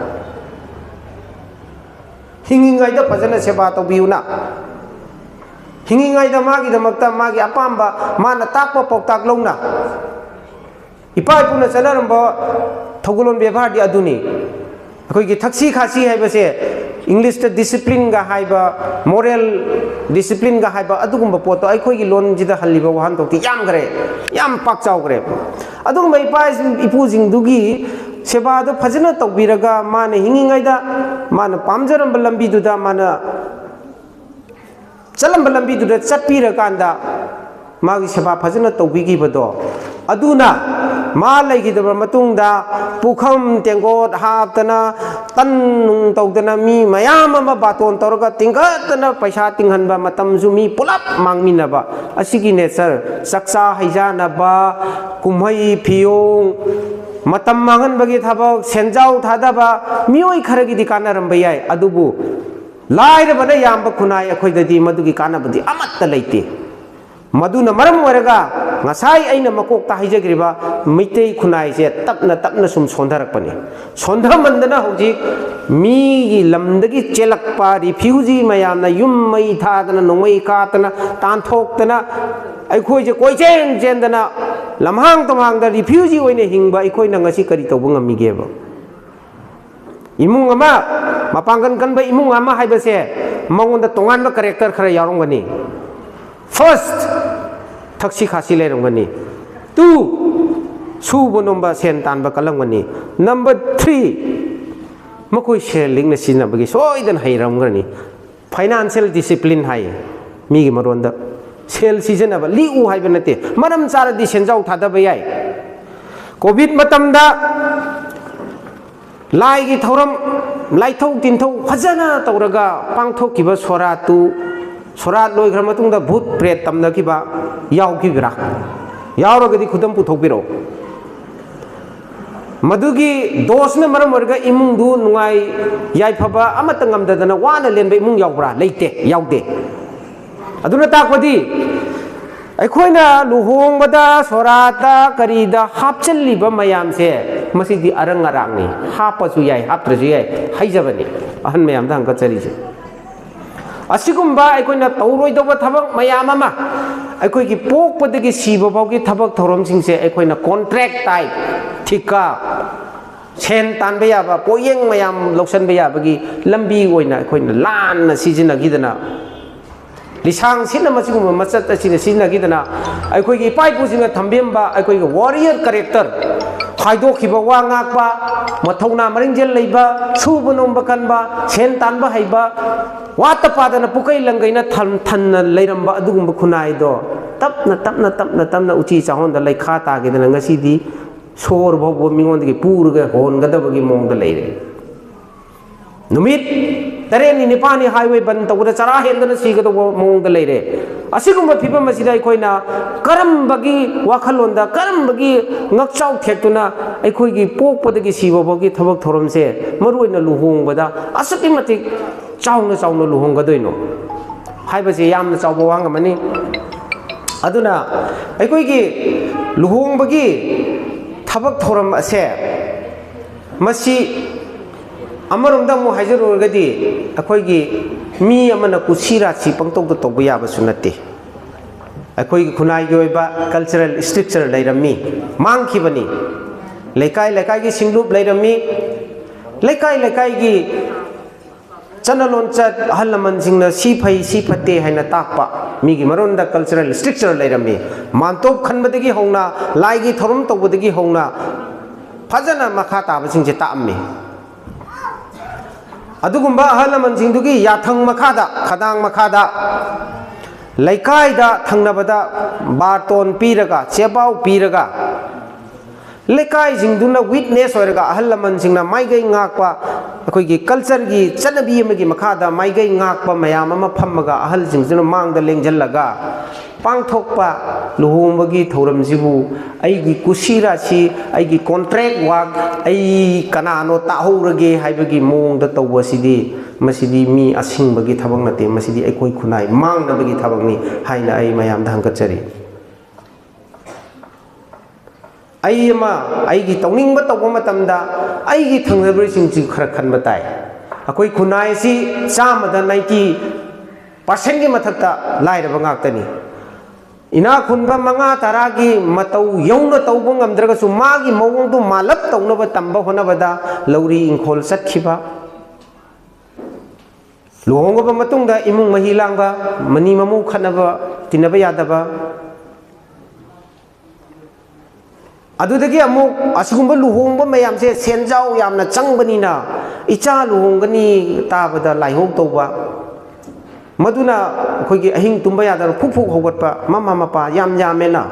ꯍꯤꯡꯉꯤꯉꯩꯗ ꯐꯖꯅ ꯁꯦꯕꯥ ꯇꯧꯕꯤꯌꯨꯅ, ꯍꯤꯡꯉꯤꯉꯩꯗ ꯃꯥꯒꯤꯗꯃꯛꯇ ꯃꯥꯒꯤ ꯑꯄꯥꯝꯕ, ꯃꯥꯅ ꯇꯥꯛꯄ ꯄꯥꯎꯇꯥꯛ ꯂꯧꯅ, ꯏꯄꯥ ꯏꯄꯨꯅ ꯆꯠꯅꯔꯝꯕ ꯊꯧꯒꯜꯂꯣꯟ ꯕꯦꯕꯥꯔꯗꯤ ꯑꯗꯨꯅꯤ꯫ ꯑꯩꯈꯣꯏꯒꯤ ꯊꯛꯁꯤ ꯈꯥꯁꯤ ꯍꯥꯏꯕꯁꯦ, ꯏꯪꯂꯤꯁꯇ ꯗꯤꯁꯤꯄ꯭ꯂꯤꯟꯒ ꯍꯥꯏꯕ, ꯃꯣꯔꯦꯜ ꯗꯤꯁꯤꯄ꯭ꯂꯤꯟꯒ ꯍꯥꯏꯕ, ꯑꯗꯨꯒꯨꯝꯕ ꯄꯣꯠꯇꯣ ꯑꯩꯈꯣꯏꯒꯤ ꯂꯣꯟꯁꯤꯗ ꯍꯜꯂꯤꯕ ꯋꯥꯍꯟꯊꯣꯛꯇꯤ ꯌꯥꯝꯈ꯭ꯔꯦ, ꯌꯥꯝ ꯄꯥꯛ ꯆꯥꯎꯈ꯭ꯔꯦ꯫ ꯑꯗꯨꯒꯨꯝꯕ ꯏꯄꯥ ꯏꯄꯨꯁꯤꯡꯗꯨꯒꯤ ꯁꯦꯕꯥꯗꯣ ꯐꯖꯅ ꯇꯧꯕꯤꯔꯒ, ꯃꯥꯅ ꯍꯤꯡꯉꯤꯉꯩꯗ ꯃꯥꯅ ꯄꯥꯝꯖꯔꯝꯕ ꯂꯝꯕꯤꯗꯨꯗ ꯃꯥꯅ ꯆꯠꯂꯝꯕ ꯂꯝꯕꯤꯗꯨꯗ ꯆꯠꯄꯤꯔꯀꯥꯟꯗ ꯃꯥꯒꯤ ꯁꯦꯕꯥ ꯐꯖꯅ ꯇꯧꯕꯤꯈꯤꯕꯗꯣ, ꯑꯗꯨꯅ ꯃꯥ ꯂꯩꯈꯤꯗꯕ ꯃꯇꯨꯡꯗ ꯄꯨꯈꯝ ꯇꯦꯡꯀꯣꯠ ꯍꯥꯞꯇꯅ, ꯇꯟ ꯅꯨꯡ ꯇꯧꯗꯅ, ꯃꯤ ꯃꯌꯥꯝ ꯑꯃ ꯕꯥꯇꯣꯟ ꯇꯧꯔꯒ ꯇꯤꯡꯈꯠꯇꯅ ꯄꯩꯁꯥ ꯇꯤꯡꯍꯟꯕ, ꯃꯇꯝꯁꯨ ꯃꯤ ꯄꯨꯂꯞ ꯃꯥꯡꯃꯤꯟꯅꯕ, ꯑꯁꯤꯒꯤ ꯅꯦꯆꯔ, ꯆꯥꯛꯆꯥ ꯍꯩꯖꯥꯟꯅꯕ, ꯀꯨꯝꯍꯩ ꯐꯤꯌꯣꯡ, ꯃꯇꯝ ꯃꯥꯡꯍꯟꯕꯒꯤ ꯊꯕꯛ, ꯁꯦꯟꯖꯥꯎ ꯊꯥꯗꯕ, ꯃꯤꯑꯣꯏ ꯈꯔꯒꯤꯗꯤ ꯀꯥꯟꯅꯔꯝꯕ ꯌꯥꯏ, ꯑꯗꯨꯕꯨ ꯂꯥꯏꯔꯕꯅ ꯌꯥꯝꯕ ꯈꯨꯟꯅꯥꯏ ꯑꯩꯈꯣꯏꯗꯗꯤ ꯃꯗꯨꯒꯤ ꯀꯥꯟꯅꯕꯗꯤ ꯑꯃꯠꯇ ꯂꯩꯇꯦ꯫ ꯃꯗꯨꯅ ꯃꯔꯝ ꯑꯣꯏꯔꯒ ꯉꯁꯥꯏ ꯑꯩꯅ ꯃꯀꯣꯛꯇ ꯍꯥꯏꯖꯈ꯭ꯔꯤꯕ ꯃꯩꯇꯩ ꯈꯨꯟꯅꯥꯏꯁꯦ ꯇꯞꯅ ꯇꯞꯅ ꯁꯨꯝ ꯁꯣꯟꯊꯔꯛꯄꯅꯤ꯫ ꯁꯣꯟꯊꯃꯟꯗꯅ ꯍꯧꯖꯤꯛ ꯃꯤꯒꯤ ꯂꯝꯗꯒꯤ ꯆꯦꯜꯂꯛꯄ ꯔꯤꯐ꯭ꯌꯨꯖꯤ ꯃꯌꯥꯝꯅ ꯌꯨꯝ ꯃꯩ ꯊꯥꯗꯅ, ꯅꯣꯡꯃꯩ ꯀꯥꯞꯇꯅ, ꯇꯥꯟꯊꯣꯛꯇꯅ, ꯑꯩꯈꯣꯏꯁꯦ ꯀꯣꯏꯆꯦꯟ ꯆꯦꯟꯗꯅ ꯂꯝꯍꯥꯡ ꯇꯨꯝꯍꯥꯡꯗ ꯔꯤꯐ꯭ꯌꯨꯖꯤ ꯑꯣꯏꯅ ꯍꯤꯡꯕ ꯑꯩꯈꯣꯏꯅ ꯉꯁꯤ ꯀꯔꯤ ꯇꯧꯕ ꯉꯝꯃꯤꯒꯦꯕ? ꯏꯃꯨꯡ ꯑꯃ, ꯃꯄꯥꯡꯒꯜ ꯀꯟꯕ ꯏꯃꯨꯡ ꯑꯃ ꯍꯥꯏꯕꯁꯦ ꯃꯉꯣꯟꯗ ꯇꯣꯉꯥꯟꯕ ꯀꯦꯔꯦꯛꯇꯔ ꯈꯔ ꯌꯥꯎꯔꯝꯒꯅꯤ꯫ ꯐꯥꯔꯁ, ꯊꯛꯁꯤ ꯈꯥꯁꯤ ꯂꯩꯔꯝꯒꯅꯤ꯫ ꯇꯨ, ꯁꯨꯕ ꯅꯣꯝꯕ ꯁꯦꯟ ꯇꯥꯟꯕ ꯀꯜꯂꯝꯒꯅꯤ꯫ ꯅꯝꯕꯔ ꯊ꯭ꯔꯤ, ꯃꯈꯣꯏ ꯁꯦꯜ ꯂꯤꯛꯅ ꯁꯤꯖꯤꯟꯅꯕꯒꯤ ꯁꯣꯏꯗꯅ ꯍꯩꯔꯝꯒꯅꯤ꯫ ꯐꯥꯏꯅꯥꯟꯁꯤꯌꯦꯜ ꯗꯤꯁꯤꯄ꯭ꯂꯤꯟ ꯍꯥꯏꯌꯦ ꯃꯤꯒꯤ ꯃꯔꯣꯟꯗ꯫ ꯁꯦꯜ ꯁꯤꯖꯤꯟꯅꯕ ꯂꯤꯛꯎ ꯍꯥꯏꯕ ꯅꯠꯇꯦ, ꯃꯔꯝ ꯆꯥꯔꯗꯤ ꯁꯦꯟꯖꯥꯎ ꯊꯥꯗꯕ ꯌꯥꯏ꯫ ꯀꯣꯚꯤꯗ ꯃꯇꯝꯗ ꯂꯥꯏꯒꯤ ꯊꯧꯔꯝ, ꯂꯥꯏꯊꯧ ꯇꯤꯟꯊꯧ ꯐꯖꯅ ꯇꯧꯔꯒ ꯄꯥꯡꯊꯣꯛꯈꯤꯕ ꯁꯣꯔꯥꯠꯇꯨ, ꯁꯣꯔꯥꯠ ꯂꯣꯏꯈ꯭ꯔ ꯃꯇꯨꯡꯗ ꯚꯨꯠ ꯄ꯭ꯔꯦꯠ ꯇꯝꯅꯈꯤꯕ ꯌꯥꯎꯈꯤꯕ꯭ꯔꯥ? ꯌꯥꯎꯔꯒꯗꯤ ꯈꯨꯗꯝ ꯄꯨꯊꯣꯛꯄꯤꯔꯛꯑꯣ꯫ ꯃꯗꯨꯒꯤ ꯗꯣꯁꯅ ꯃꯔꯝ ꯑꯣꯏꯔꯒ ꯏꯃꯨꯡꯗꯨ ꯅꯨꯡꯉꯥꯏ ꯌꯥꯏꯐꯕ ꯑꯃꯠꯇ ꯉꯝꯗꯗꯅ ꯋꯥꯅ ꯂꯦꯟꯕ ꯏꯃꯨꯡ ꯌꯥꯎꯕ꯭ꯔꯥ? ꯂꯩꯇꯦ, ꯌꯥꯎꯗꯦ꯫ ꯑꯗꯨꯅ ꯇꯥꯛꯄꯗꯤ ꯑꯩꯈꯣꯏꯅ ꯂꯨꯍꯣꯡꯕꯗ, ꯁꯣꯔꯥꯠꯇ, ꯀꯔꯤꯗ ꯍꯥꯞꯆꯤꯜꯂꯤꯕ ꯃꯌꯥꯝꯁꯦ, ꯃꯁꯤꯗꯤ ꯑꯔꯪ ꯑꯔꯥꯛꯅꯤ꯫ ꯍꯥꯞꯄꯁꯨ ꯌꯥꯏ, ꯍꯥꯞꯇ꯭ꯔꯁꯨ ꯌꯥꯏ, ꯍꯥꯏꯖꯕꯅꯤ ꯑꯍꯟ ꯃꯌꯥꯝꯗ ꯍꯪꯒꯠꯆꯔꯤꯁꯦ꯫ ꯑꯁꯤꯒꯨꯝꯕ ꯑꯩꯈꯣꯏꯅ ꯇꯧꯔꯣꯏꯗꯧꯕ ꯊꯕꯛ ꯃꯌꯥꯝ ꯑꯃ, ꯑꯩꯈꯣꯏꯒꯤ ꯄꯣꯛꯄꯗꯒꯤ ꯁꯤꯕ ꯐꯥꯎꯒꯤ ꯊꯕꯛ ꯊꯧꯔꯝꯁꯤꯡꯁꯦ ꯑꯩꯈꯣꯏꯅ contract type, ꯊꯤꯀꯥ, ꯁꯦꯟ ꯇꯥꯟꯕ ꯌꯥꯕ, ꯄꯣꯠꯌꯦꯡ ꯃꯌꯥꯝ ꯂꯧꯁꯤꯟꯕ ꯌꯥꯕꯒꯤ ꯂꯝꯕꯤ ꯑꯣꯏꯅ ꯑꯩꯈꯣꯏꯅ ꯂꯥꯟꯅ ꯁꯤꯖꯤꯟꯅꯈꯤꯗꯅ, ꯂꯤꯁꯥꯡ ꯁꯤꯠꯅ ꯃꯁꯤꯒꯨꯝꯕ ꯃꯆꯠ ꯑꯁꯤꯗ ꯁꯤꯖꯤꯟꯅꯈꯤꯗꯅ, ꯑꯩꯈꯣꯏꯒꯤ ꯏꯄꯥ ꯏꯄꯨꯁꯤꯡꯅ ꯊꯝꯕꯤꯔꯝꯕ ꯑꯩꯈꯣꯏꯒꯤ warrior character, ꯍꯥꯏꯗꯣꯛꯈꯤꯕ ꯋꯥ ꯉꯥꯛꯄ, ꯃꯊꯧꯅꯥ ꯃꯔꯤꯡꯖꯦꯜ ꯂꯩꯕ, ꯁꯨꯕ ꯅꯣꯝꯕ ꯀꯟꯕ, ꯁꯦꯟ ꯇꯥꯟꯕ ꯍꯩꯕ, ꯋꯥꯠꯇ ꯄꯥꯗꯅ ꯄꯨꯀꯩ ꯂꯪꯒꯩꯅ ꯊꯟ-, ꯊꯟꯅ ꯂꯩꯔꯝꯕ ꯑꯗꯨꯒꯨꯝꯕ ꯈꯨꯟꯅꯥꯏꯗꯣ ꯇꯞꯅ, ꯇꯞꯅ, ꯇꯞꯅ, ꯇꯞꯅ ꯎꯆꯤ ꯆꯥꯍꯣꯟꯗ ꯂꯩꯈꯥ ꯇꯥꯈꯤꯗꯅ ꯉꯁꯤꯗꯤ ꯁꯣꯔ ꯐꯥꯎꯕ ꯃꯤꯉꯣꯟꯗꯒꯤ ꯄꯨꯔꯒ ꯍꯣꯟꯒꯗꯕꯒꯤ ꯃꯑꯣꯡꯗ ꯂꯩꯔꯦ꯫ ꯅꯨꯃꯤꯠ ꯇꯔꯦꯠꯅꯤ ꯅꯤꯄꯥꯜꯅꯤ highway ꯕꯟ ꯇꯧꯕꯗ ꯆꯔꯥ ꯍꯦꯟꯗꯅ ꯁꯤꯒꯗꯧꯕ ꯃꯑꯣꯡꯗ ꯂꯩꯔꯦ꯫ ꯑꯁꯤꯒꯨꯝꯕ ꯐꯤꯕꯝ ꯑꯁꯤꯗ ꯑꯩꯈꯣꯏꯅ ꯀꯔꯝꯕꯒꯤ ꯋꯥꯈꯜꯂꯣꯟꯗ, ꯀꯔꯝꯕꯒꯤ ꯉꯛꯆꯥꯎ ꯊꯦꯛꯇꯨꯅ ꯑꯩꯈꯣꯏꯒꯤ ꯄꯣꯛꯄꯗꯒꯤ ꯁꯤꯕ ꯐꯥꯎꯒꯤ ꯊꯕꯛ ꯊꯧꯔꯝꯁꯦ, ꯃꯔꯨꯑꯣꯏꯅ ꯂꯨꯍꯣꯡꯕꯗ ꯑꯁꯨꯛꯀꯤ ꯃꯇꯤꯛ ꯆꯥꯎꯅ ꯆꯥꯎꯅ ꯂꯨꯍꯣꯡꯒꯗꯣꯏꯅꯣ ꯍꯥꯏꯕꯁꯦ ꯌꯥꯝꯅ ꯆꯥꯎꯕ ꯋꯥꯐꯝ ꯑꯃꯅꯤ꯫ ꯑꯗꯨꯅ ꯑꯩꯈꯣꯏꯒꯤ ꯂꯨꯍꯣꯡꯕꯒꯤ ꯊꯕꯛ ꯊꯧꯔꯝ ꯑꯁꯦ, ꯃꯁꯤ ꯑꯃꯔꯣꯝꯗ ꯑꯃꯨꯛ ꯍꯥꯏꯖꯔꯨꯔꯒꯗꯤ, ꯑꯩꯈꯣꯏꯒꯤ ꯃꯤ ꯑꯃꯅ ꯀꯨꯁꯤ ꯔꯥꯁꯤ ꯄꯪꯇꯧꯗ ꯇꯧꯕ ꯌꯥꯕꯁꯨ ꯅꯠꯇꯦ꯫ ꯑꯩꯈꯣꯏꯒꯤ ꯈꯨꯟꯅꯥꯏꯒꯤ ꯑꯣꯏꯕ cultural structure ꯂꯩꯔꯝꯃꯤ, ꯃꯥꯡꯈꯤꯕꯅꯤ꯫ ꯂꯩꯀꯥꯏ ꯂꯩꯀꯥꯏꯒꯤ ꯁꯤꯡꯂꯨꯞ ꯂꯩꯔꯝꯃꯤ, ꯂꯩꯀꯥꯏ ꯂꯩꯀꯥꯏꯒꯤ ꯆꯠꯅ ꯂꯣꯟꯆꯠ, ꯑꯍꯜ ꯂꯃꯟꯁꯤꯡꯅ ꯁꯤ ꯐꯩ, ꯁꯤ ꯐꯠꯇꯦ ꯍꯥꯏꯅ ꯇꯥꯛꯄ ꯃꯤꯒꯤ ꯃꯔꯣꯟꯗ cultural structure ꯂꯩꯔꯝꯃꯤ꯫ ꯃꯥꯟꯇꯣꯞ ꯈꯟꯕꯗꯒꯤ ꯍꯧꯅ, ꯂꯥꯏꯒꯤ ꯊꯧꯔꯝ ꯇꯧꯕꯗꯒꯤ ꯍꯧꯅ ꯐꯖꯅ ꯃꯈꯥ ꯇꯥꯕꯁꯤꯡꯁꯦ ꯇꯥꯛꯑꯝꯃꯤ꯫ ꯑꯗꯨꯒꯨꯝꯕ ꯑꯍꯜ ꯂꯃꯟꯁꯤꯡꯗꯨꯒꯤ ꯌꯥꯊꯪ ꯃꯈꯥꯗ, ꯈꯗꯥꯡ ꯃꯈꯥꯗ, ꯂꯩꯀꯥꯏꯗ ꯊꯪꯅꯕꯗ ꯕꯥꯔꯇꯣꯟ ꯄꯤꯔꯒ, ꯆꯦꯄꯥꯎ ꯄꯤꯔꯒ, ꯂꯩꯀꯥꯏꯁꯤꯡꯗꯨꯅ witness ꯑꯣꯏꯔꯒ, ꯑꯍꯜ ꯂꯃꯟꯁꯤꯡꯅ ꯃꯥꯏꯀꯩ ꯉꯥꯛꯄ, ꯑꯩꯈꯣꯏꯒꯤ cultureꯒꯤ ꯆꯠꯅꯕꯤ ꯑꯃꯒꯤ ꯃꯈꯥꯗ ꯃꯥꯏꯀꯩ ꯉꯥꯛꯄ ꯃꯌꯥꯝ ꯑꯃ ꯐꯝꯃꯒ, ꯑꯍꯜꯁꯤꯡꯁꯤꯅ ꯃꯥꯡꯗ ꯂꯦꯡꯁꯤꯜꯂꯒ ꯄꯥꯡꯊꯣꯛꯄ ꯂꯨꯍꯣꯡꯕꯒꯤ ꯊꯧꯔꯝꯁꯤꯕꯨ ꯑꯩꯒꯤ ꯀꯨꯁꯤꯔꯥꯁꯤ, ꯑꯩꯒꯤ contract work, ꯑꯩ ꯀꯅꯥꯅꯣ ꯇꯥꯍꯧꯔꯒꯦ ꯍꯥꯏꯕꯒꯤ ꯃꯑꯣꯡꯗ ꯇꯧꯕꯁꯤꯗꯤ, ꯃꯁꯤꯗꯤ ꯃꯤ ꯑꯁꯤꯡꯕꯒꯤ ꯊꯕꯛ ꯅꯠꯇꯦ, ꯃꯁꯤꯗꯤ ꯑꯩꯈꯣꯏ ꯈꯨꯟꯅꯥꯏ ꯃꯥꯡꯅꯕꯒꯤ ꯊꯕꯛꯅꯤ ꯍꯥꯏꯅ ꯑꯩ ꯃꯌꯥꯝꯗ ꯍꯪꯒꯠꯆꯔꯤ꯫ ꯑꯩ ꯑꯃ, ꯑꯩꯒꯤ ꯇꯧꯅꯤꯡꯕ ꯇꯧꯕ ꯃꯇꯝꯗ ꯑꯩꯒꯤ ꯊꯪꯅꯕꯁꯤꯡꯁꯤ ꯈꯔ ꯈꯟꯕ ꯇꯥꯏ꯫ ꯑꯩꯈꯣꯏ ꯈꯨꯟꯅꯥꯏ ꯑꯁꯤ ꯆꯥꯝꯃꯗ ninety percentꯀꯤ ꯃꯊꯛꯇ ꯂꯥꯏꯔꯕ ꯉꯥꯛꯇꯅꯤ꯫ ꯏꯅꯥꯛ ꯈꯨꯟꯕ ꯃꯉꯥ ꯇꯔꯥꯒꯤ ꯃꯇꯧ ꯌꯧꯅ ꯇꯧꯕ ꯉꯝꯗ꯭ꯔꯒꯁꯨ, ꯃꯥꯒꯤ ꯃꯑꯣꯡꯗꯨ ꯃꯥꯜꯂꯞ ꯇꯧꯅꯕ ꯇꯝꯕ ꯍꯣꯠꯅꯕꯗ ꯂꯧꯔꯤ ꯏꯪꯈꯣꯜ ꯆꯠꯈꯤꯕ, ꯂꯨꯍꯣꯡꯉꯕ ꯃꯇꯨꯡꯗ ꯏꯃꯨꯡ ꯃꯍꯤ ꯂꯥꯡꯕ, ꯃꯅꯤ ꯃꯃꯧ ꯈꯠꯅꯕ, ꯇꯤꯟꯅꯕ ꯌꯥꯗꯕ, ꯑꯗꯨꯗꯒꯤ ꯑꯃꯨꯛ ꯑꯁꯤꯒꯨꯝꯕ ꯂꯨꯍꯣꯡꯕ ꯃꯌꯥꯝꯁꯦ ꯁꯦꯟꯖꯥꯎ ꯌꯥꯝꯅ ꯆꯪꯕꯅꯤꯅ, ꯏꯆꯥ ꯂꯨꯍꯣꯡꯒꯅꯤ ꯇꯥꯕꯗ ꯂꯥꯏꯍꯧ ꯇꯧꯕ, ꯃꯗꯨꯅ ꯑꯩꯈꯣꯏꯒꯤ ꯑꯍꯤꯡ ꯇꯨꯝꯕ ꯌꯥꯗꯅ ꯐꯨꯛ ꯐꯨꯛ ꯍꯧꯒꯠꯄ, ꯃꯃꯥ ꯃꯄꯥ ꯌꯥꯝ ꯌꯥꯝꯃꯦꯅ꯫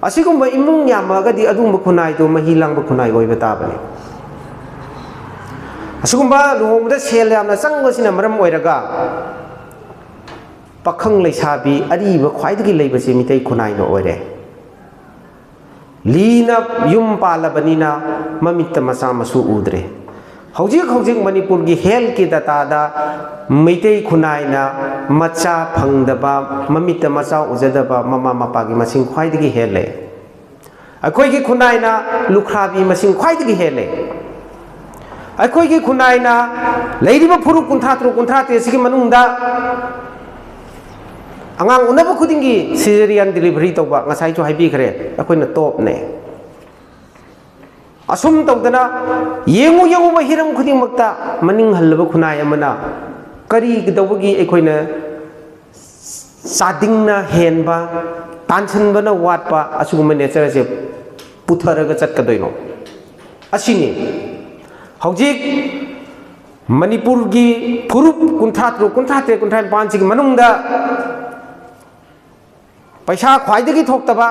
ꯑꯁꯤꯒꯨꯝꯕ ꯏꯃꯨꯡ ꯌꯥꯝꯃꯛꯑꯒꯗꯤ ꯑꯗꯨꯒꯨꯝꯕ ꯈꯨꯟꯅꯥꯏꯗꯣ ꯃꯍꯤ ꯂꯥꯡꯕ ꯈꯨꯟꯅꯥꯏ ꯑꯣꯏꯕ ꯇꯥꯕꯅꯤ꯫ ꯑꯁꯤꯒꯨꯝꯕ ꯂꯨꯍꯣꯡꯕꯗ ꯁꯦꯜ ꯌꯥꯝꯅ ꯆꯪꯕꯁꯤꯅ ꯃꯔꯝ ꯑꯣꯏꯔꯒ, ꯄꯥꯈꯪ ꯂꯩꯁꯥꯕꯤ ꯑꯔꯤꯕ ꯈ꯭ꯋꯥꯏꯗꯒꯤ ꯂꯩꯕꯁꯤ ꯃꯤꯇꯩ ꯈꯨꯟꯅꯥꯏꯅ ꯑꯣꯏꯔꯦ꯫ ꯂꯤꯅ ꯌꯨꯝ ꯄꯥꯜꯂꯕꯅꯤꯅ ꯃꯃꯤꯠꯇ ꯃꯆꯥ ꯃꯁꯨ ꯎꯗ꯭ꯔꯦ꯫ ꯍꯧꯖꯤꯛ ꯍꯧꯖꯤꯛ ꯃꯅꯤꯄꯨꯔꯒꯤ healthꯀꯤ dataꯗ ꯃꯩꯇꯩ ꯈꯨꯟꯅꯥꯏꯅ ꯃꯆꯥ ꯐꯪꯗꯕ, ꯃꯃꯤꯠꯇ ꯃꯆꯥ ꯎꯖꯗꯕ ꯃꯃꯥ ꯃꯄꯥꯒꯤ ꯃꯁꯤꯡ ꯈ꯭ꯋꯥꯏꯗꯒꯤ ꯍꯦꯜꯂꯦ꯫ ꯑꯩꯈꯣꯏꯒꯤ ꯈꯨꯟꯅꯥꯏꯅ ꯂꯨꯈ꯭ꯔꯥꯕꯤ ꯃꯁꯤꯡ ꯈ꯭ꯋꯥꯏꯗꯒꯤ ꯍꯦꯜꯂꯦ꯫ ꯑꯩꯈꯣꯏꯒꯤ ꯈꯨꯟꯅꯥꯏꯅ ꯂꯩꯔꯤꯕ ꯐꯨꯔꯨꯞ ꯀꯨꯟꯊ꯭ꯔꯥ ꯇꯔꯨꯛ, ꯀꯨꯟꯊ꯭ꯔꯥ ꯇꯔꯦꯠꯁꯤꯒꯤ ꯃꯅꯨꯡꯗ ꯑꯉꯥꯡ ꯎꯅꯕ ꯈꯨꯗꯤꯡꯒꯤ cesarean delivery ꯇꯧꯕ, ꯉꯁꯥꯏꯁꯨ ꯍꯥꯏꯕꯤꯈ꯭ꯔꯦ, ꯑꯩꯈꯣꯏꯅ topꯅꯦ꯫ ꯑꯁꯨꯝ ꯇꯧꯗꯅ ꯌꯦꯡꯉꯨ ꯌꯦꯡꯉꯨꯕ ꯍꯤꯔꯝ ꯈꯨꯗꯤꯡꯃꯛꯇ ꯃꯅꯤꯡ ꯍꯜꯂꯕ ꯈꯨꯟꯅꯥꯏ ꯑꯃꯅ ꯀꯔꯤ ꯇꯧꯕꯒꯤ ꯑꯩꯈꯣꯏꯅ ꯆꯥꯗꯤꯡꯅ ꯍꯦꯟꯕ, ꯇꯥꯟꯁꯤꯟꯕꯅ ꯋꯥꯠꯄ ꯑꯁꯤꯒꯨꯝꯕ nature ꯑꯁꯦ ꯄꯨꯊꯔꯒ ꯆꯠꯀꯗꯣꯏꯅꯣ? ꯑꯁꯤꯅꯤ ꯍꯧꯖꯤꯛ ꯃꯅꯤꯄꯨꯔꯒꯤ ꯐꯨꯔꯨꯞ ꯀꯨꯟꯊ꯭ꯔꯥ ꯇꯔꯨꯛ, ꯀꯨꯟꯊ꯭ꯔꯥ ꯇꯔꯦꯠ, ꯀꯨꯟꯊ꯭ꯔꯥ ꯅꯤꯄꯥꯟꯁꯤꯒꯤ ꯃꯅꯨꯡꯗ ꯄꯩꯁꯥ ꯈ꯭ꯋꯥꯏꯗꯒꯤ ꯊꯣꯛꯇꯕ꯫